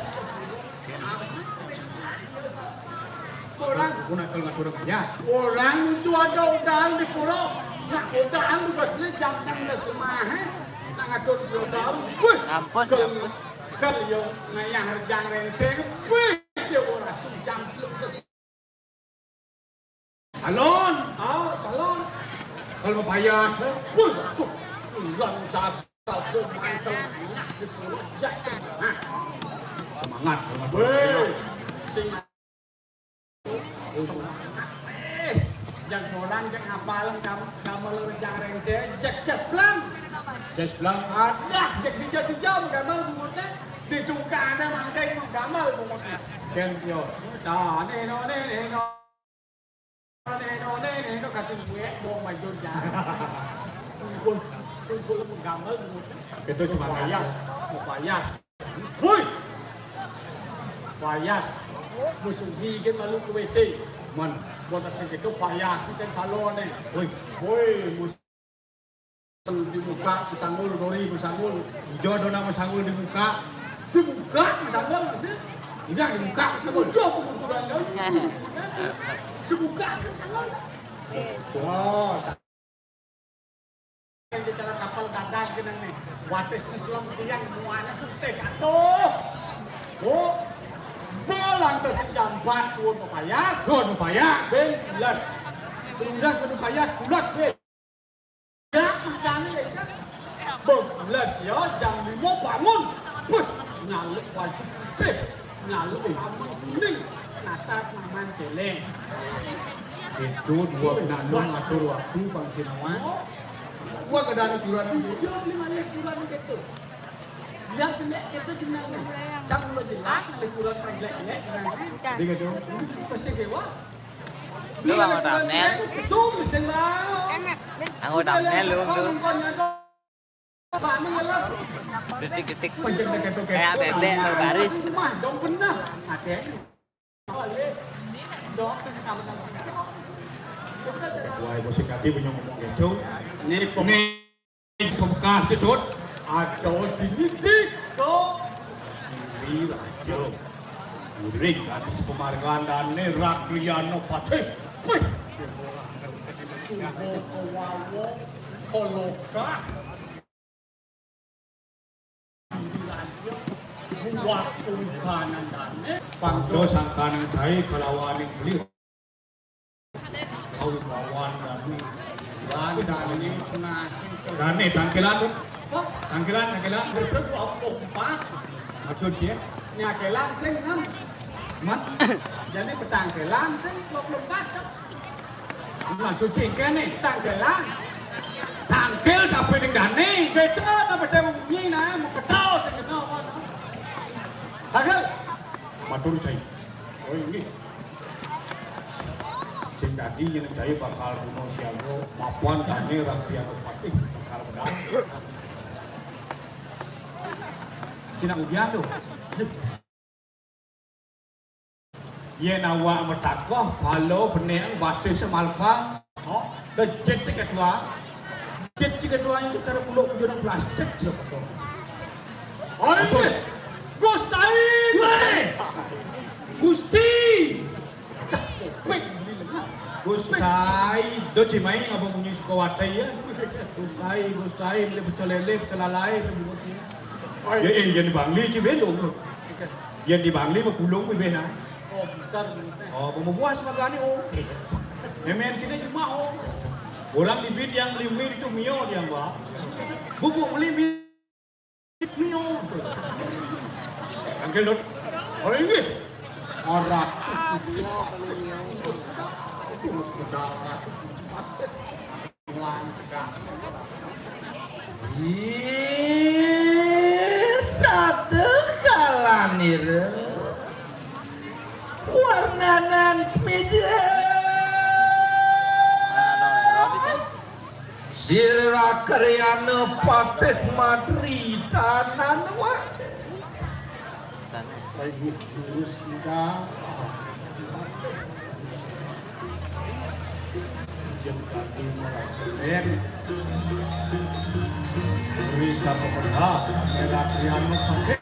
Orang. Guna kal ngatur ya. Orang nuju ada udahan di pura. Nak udahan di bas ni jam enam belas lemah, eh. Nak ngatur udahan. Wih. Ngampus, kal, ngampus. Kal yo ngayah rejang renteng. Wih, dia orang tu jam belum ke Salon. Ah, salon. Kalau mau payas, eh. Wih, tuh. Ulan sasal tuh mantel enak di pura. Jak semangat. Semangat. Wih, sing semangat. Eh, yang orang yang apal gam-, gamel rejang renteng, jak jas blang. Jas blang. Ada, jak dijau-dijau gamel bunguté. Ditukar ada mangkai gamel bunguté. Kén yo. Dah, ni no, ni, ni no. Neno, neno, neno, kacung gue, bong baju jar. Tungkul, tungkul menggamel, itu semangat. Payas, payas. Woi! Payas. Musuh gigit malu ke W C. Man. Buat asing itu payas, itu kan salon nih. Woi. Woi, musuh. Dibuka, mesanggul, Dori, mesanggul. Ijo dona mesanggul dibuka. Dibuka, mesanggul, sih. Udah dibuka, mesanggul. Ijo, bukan, bukan, bukan. Dibuka, sih, mesanggul. Oh, sa-, cara kapal gadang kenang nih. Wates ngeselem tiang, muanya putih, aduh. Oh, bolang tersejambat, suwun pepayas. Suwun pepayas. Sing, les. Udah, suwun pepayas, pulas, weh. Ya, macane ya, kan? Beblas ya, jam lima bangun. Wih, nyaluk baju putih, nyaluk kameng kuning, natar maman celeng. Itu dua penandung ngatur waktu, Bang Sinawan. Oh. Gua ke dalam kuburan. Iya, beli malih kuburan gitu. Biar jelek gitu jenengnya. Cang lo jelek, malih kuburan jelek-jelek, jenengnya. Jadi gitu. Pasti dewa. Lu mau thumbnail? Anggo thumbnail lu, lu. Detik-detik. Kayak bebek berbaris. Wah, musik hati punya ngomong gitu. Ini pembekas itu. Ada di titik. Ini raja. Ring gadis pemargandane Rakliano Patih. Wih. Subo kewawo kolokah. Buat umpanandane. Pangdo sangkaning cai kalawaning beli. Kau bawan dani. Bawan dani penasi. Dani tangkilan. Apa? Tangkilan, tangkilan. Betul dua puluh empat. Maksud dia? Nyakelan sing enam. Mat? Jadi petangkilan sing dua puluh empat. Maksud sing kene? Tangkilan. Tangkil tapi ning dani. Beda apa dhewe wengi nah, mau ketol sing kena apa. Tangkil. Matur cai. Oh, ini. Sing dadi yen cai bakal bunuh siaga, mapan dane Rakliano Patih bakal menang. Cina udian tuh. Yen awak metakoh, palo, benek, batis, malpa. Oh, becet ketua. Becet ketua itu cara buluk bujurang plastik siapa tuh? Oh, ini. Gusti. Gusti. Gusti. Gus Tai, do cimai apa bunyi Sukawati ya? Gus Tai, Gus Tai, beli pecel lele, pecel lalai, beli roti. Ya, eh, yang di Bangli ci belo. Yang di Bangli mah pulung beli bena. Oh, bentar. Oh, mau buas magani, oh. Memen sini cuma, oh. Orang di bit yang beli mie itu mio dia, Mbak. Bubuk beli mie. Mio. Angkel dot. Oh, ini. Orang. Itu harus berdarah. Langkah. Ih, sadekalanira. Warnanan kemeja. Sira karyana patih madri tanan wah. Ibu jurus muda. Jeng kaki merasa. Bisa pemerintah. Merah karyana patih.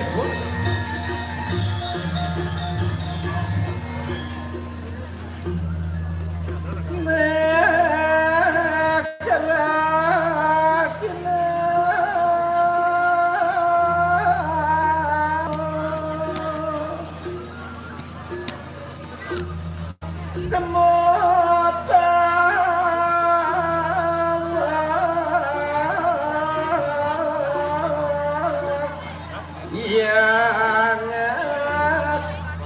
Yang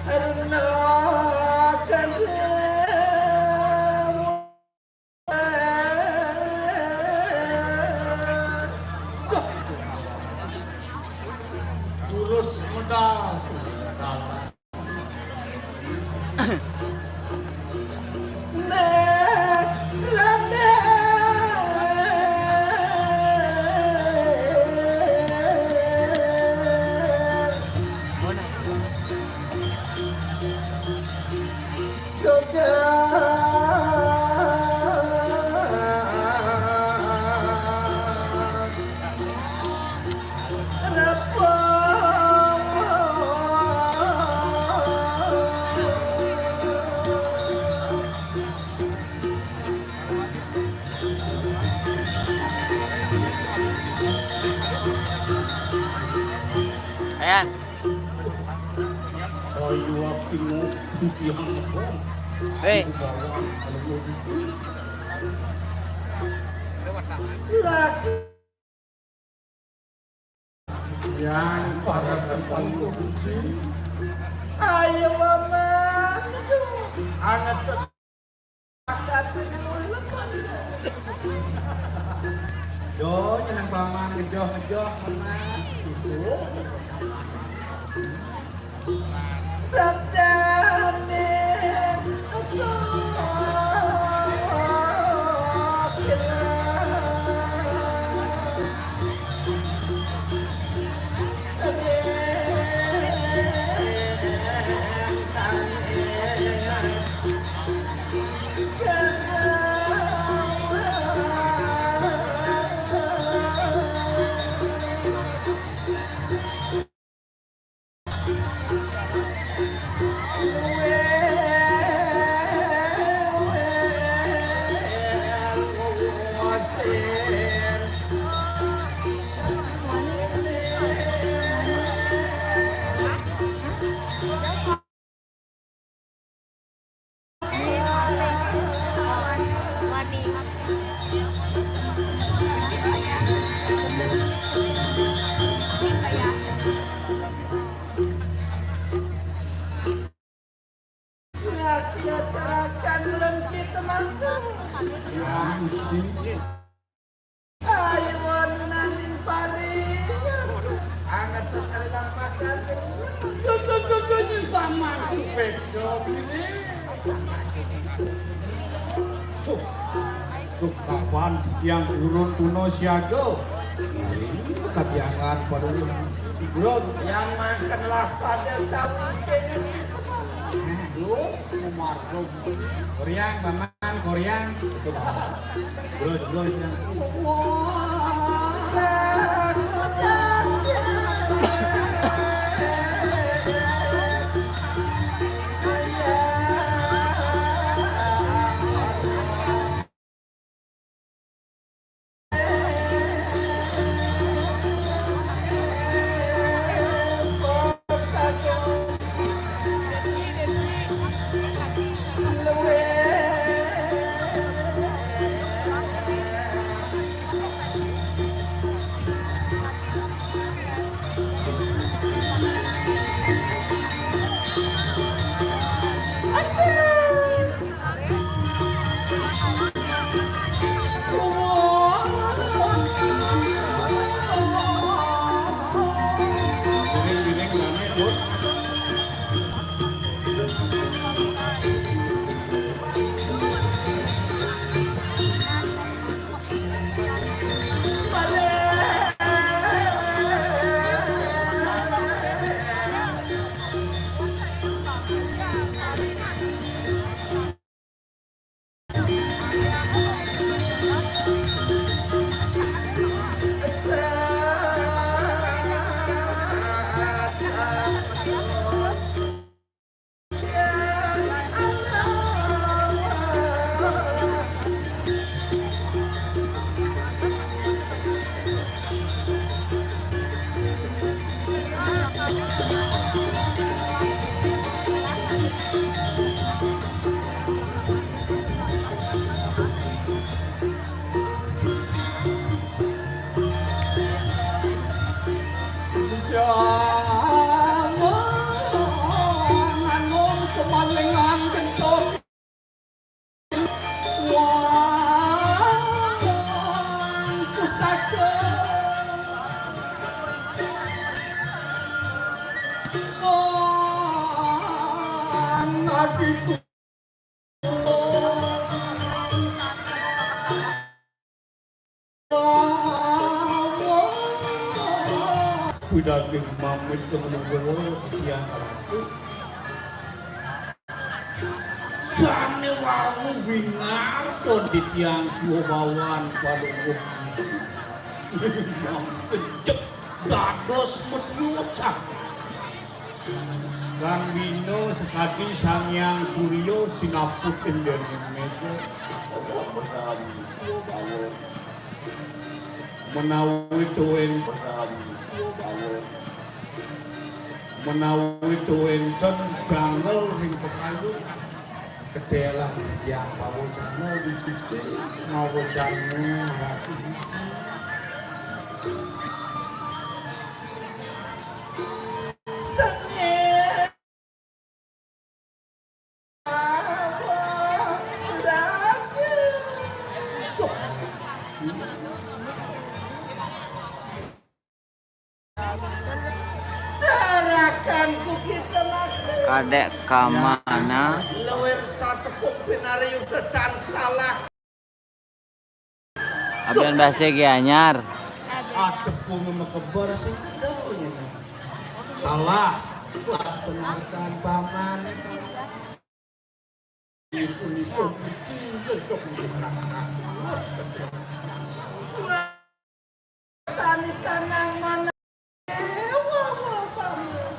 rena kadang. Terus medal, terus medal. Ayan. Saya waktu putih. Hei. Lagi. Yang para kembali Gusti. Ayo, Mama. Anget. Yo, nyeneng paman ngejoh-ngejoh, Mama. Sabdane Paman supeksa ini. Duh, duh, kapan tiang urun tuna siaga? Nah, ini kadiangan pada yang tidur. Yang makanlah pada sapi ini. Terus memarung. Koryang, Paman, koryang. Bro, bro, yang Jangan ngomong kemanengan kencot. Wah, pustaka. Wah, adikku. Pidaging mamit kang Nugroho titiang ratu. Sane wau wingarta titiang suwabawan padukuh. Mamit kejep dados metiosan. Kang Bina sakadi Sang Hyang Surya sinaput ing dening mega. Menawi tuwin, menawi tuwinten jangel ring pekayu, ketelah titiang pawacana Gusti, pawacana Ratu Gusti. Kadek kamana? Luwir satepuk pinariyuda tan salah. Aben bahasa Gianyar. Adepung mekeber sing kedel ngene. Salah. Benarkan paman. Ibu-ibu Gusti, ya, kok menang terus. Tani kanang mana? Ewa, ewa, paman.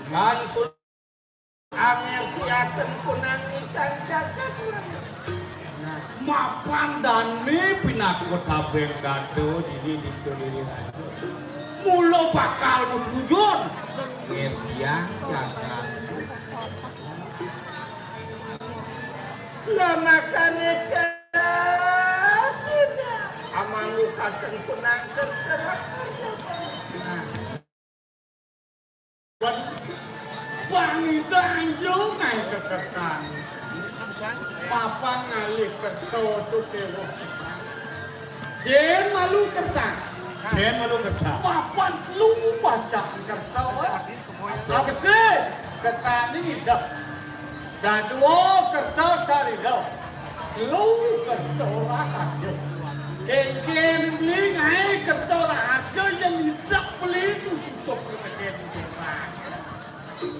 Langsung Angel tiaken punang ingkang jagat. Nah, mapan dane pinaka tabeng gado dini dikelili raja. Mula bakal mutujun. Ngertiang jagat. Lamakane kasina. Amangukaken punang kerkerakan. Nah. Pangida anjung ngaé kekertan. Mapan ngalih kerta tu kéweh pisan. Jén malu kertan. Jen malu kerta. Mapan telu pacang kerta, eh. Apa sih? Kerta ni ngidap. Dadua kerta sarira. Telu kerta raharja. Kengken beli ngaé kerta raharja, yang ngidap beli tu susuk kengken.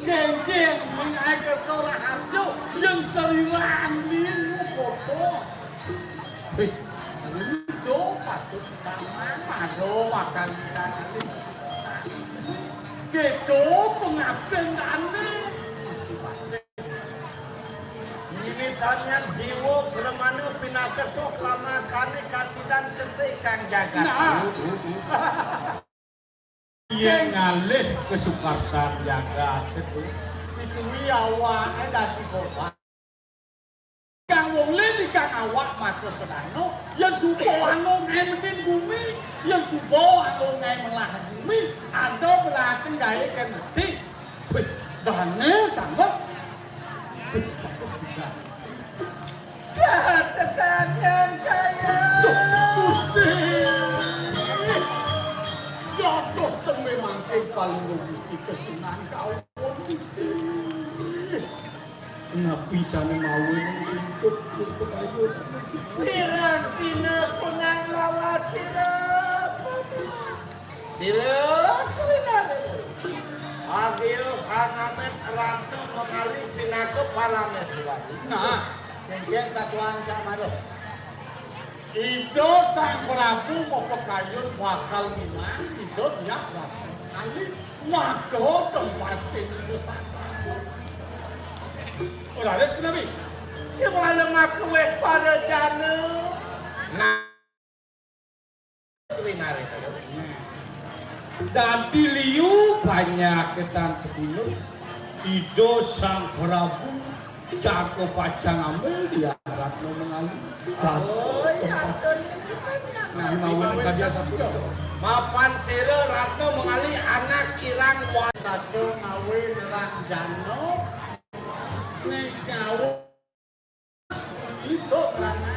Kengken beli ngaé kerta raharja, yang sarira beli kotor. Hei, itu patut taman mado makan ikan alis. Gitu pengabdian ane. Mimitannya diwa bremana pinaka sok lama kane kasidan sente ikang jagat. Nah. Yen ngalih kesukartan jagat itu, picuwi awake dadi korban. Kang wong lin ikang awak maka sedana, yen suba anggo ngae mendin bumi, yen suba anggo ngae melah bumi, ada belakang gawe kan mati. Wih, dane sambet. Wih, bisa. Jahat tekan yang kaya. Duh, Gusti. Dados tembe mangke paling Gusti kesenang kawon Gusti. Napi sane mawon ingsun pun pekayon. Pirang dina kunang lawas sira. Sira Srinare. Agiyo Kang Amit Ratu mengalih pinaka parameswari. Nah, kengken satuan samara. Ida Sang Prabu mapakayun bakal minang Ida Diah Ratu. Kali maka tempatin Ida Sang Prabu. Ora wis menawi. Ki wala maka wis para jana. Nah, Srinare. Dadi liu panyaketan sepinut Ida Sang Prabu Jaka pacang ambil diaratno mengali. Oh, iya, betul. Nah, mawon kadi sapunika. Mapan sira Ratna Mengali anak Irang Wa-, Ratna Ngawi Irang Jano. Ning kawon itu Ratna.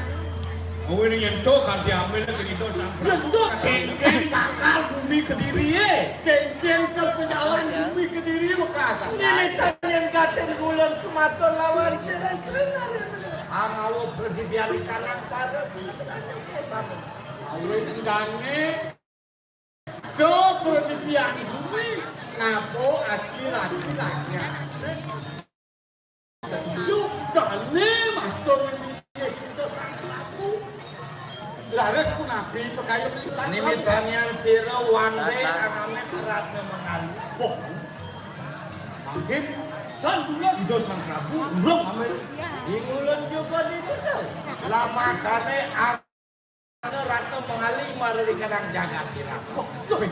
Ngawi ning yen to kanthi ambil ning itu sampeyan. Yen to kengken bakal bumi Kediri, eh. Kengken ke pejalan bumi Kediri Mekasan. Nini tanyen katen gulung sumaton lawan sira-sira. Angawa perdibian kalang pada. Awin enggane coba dibian bumi ngapa aspirasi rakyat. Setuju dane matur niki kita sang laku. Laris punapi pekayun niki sang laku. Nini tanian sira wande aname Ratna Mengali. Wah. Mangkin dan dulu Ida Sang Prabu urung ambil. Di ngulun juga di situ. Lamakane ang-, Ratna Mengali marari kadang jagat kira. Wah, betul.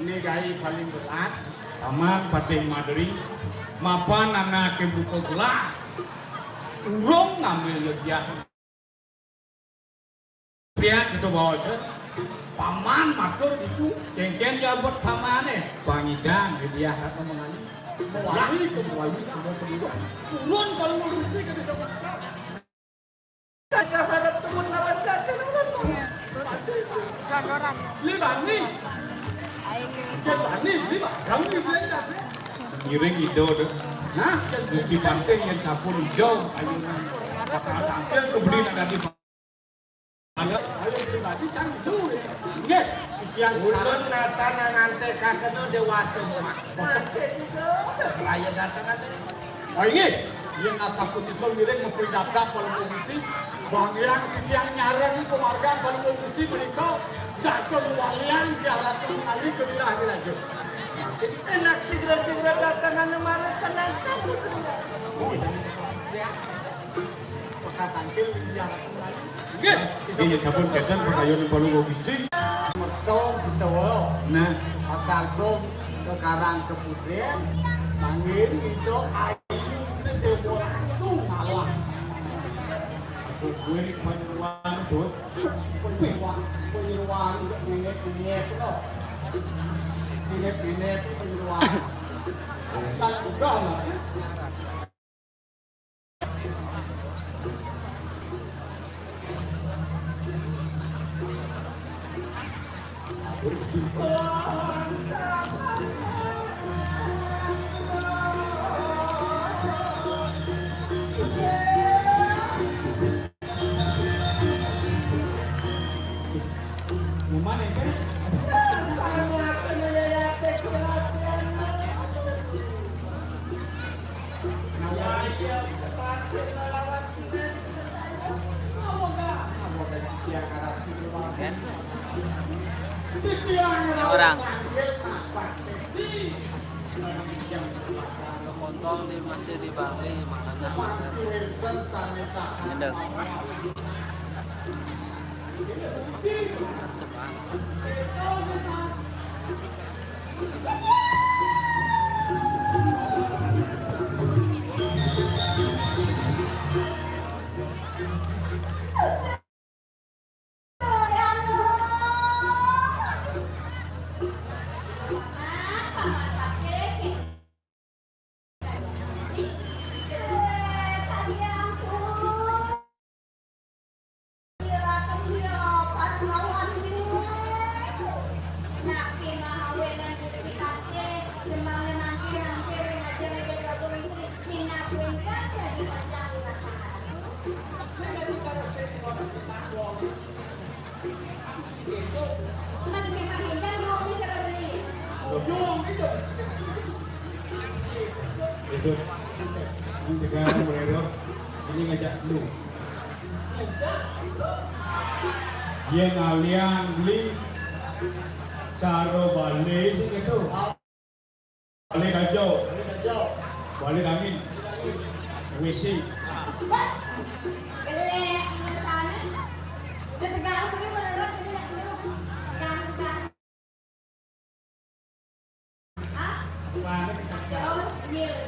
Ini gai paling berat. Paman Patih Madri, mapan anake buka gelah. Urung ngambil yodiah. Pian itu bawa je. Paman matur itu, kengken jabut pamane. Pangidan, dia kata mengali. Mewali ke mewali, sudah sembuh. Turun kalau mau mesti ke desa Mekah. Kagak harap turun lawan kata orang. Li bani. Ken bani, li bani, li bani. Ngiring Ida, Dek. Nah, Gusti Patih yen sampun ijo, ayo. Bakal tampil kebeli nak dadi. Ayo pribadi cang duwe. Nggih, titiang ulun nata nangante kakeno dewasa muak. Mate juga. Layan datang ada. Oh, inggih. Yen asapunika ngiring mepri dapdap Palungguh Gusti. Banggiang titiang nyareng pamargan Palungguh Gusti menika jaga walian diarahkan kembali ke wilayah raja. Enak sigra-sigra datangan marang tenang. Pekat tangkil diarahkan kembali. Nggih, nggih, sampun kenten pakayun Palungguh Gusti. Merta utawa nah, asal ke Karang Keputih, mangin itu ayu itu langsung ngalah. Aku kuwi panyeruan, Dut. Panyeruan, panyeruan, nengek-nengek, to. Binet-binet, panyeruan. Kan udah lah. Orang. Kontol di masih di Bali, makanya ngendeng. Itu. Ini ngajak lu. Yén alian beli cara Bali sing itu. Bali Kajau. Bali Dangin. Wisi. Gelek sana. Udah tegak, udah menurut.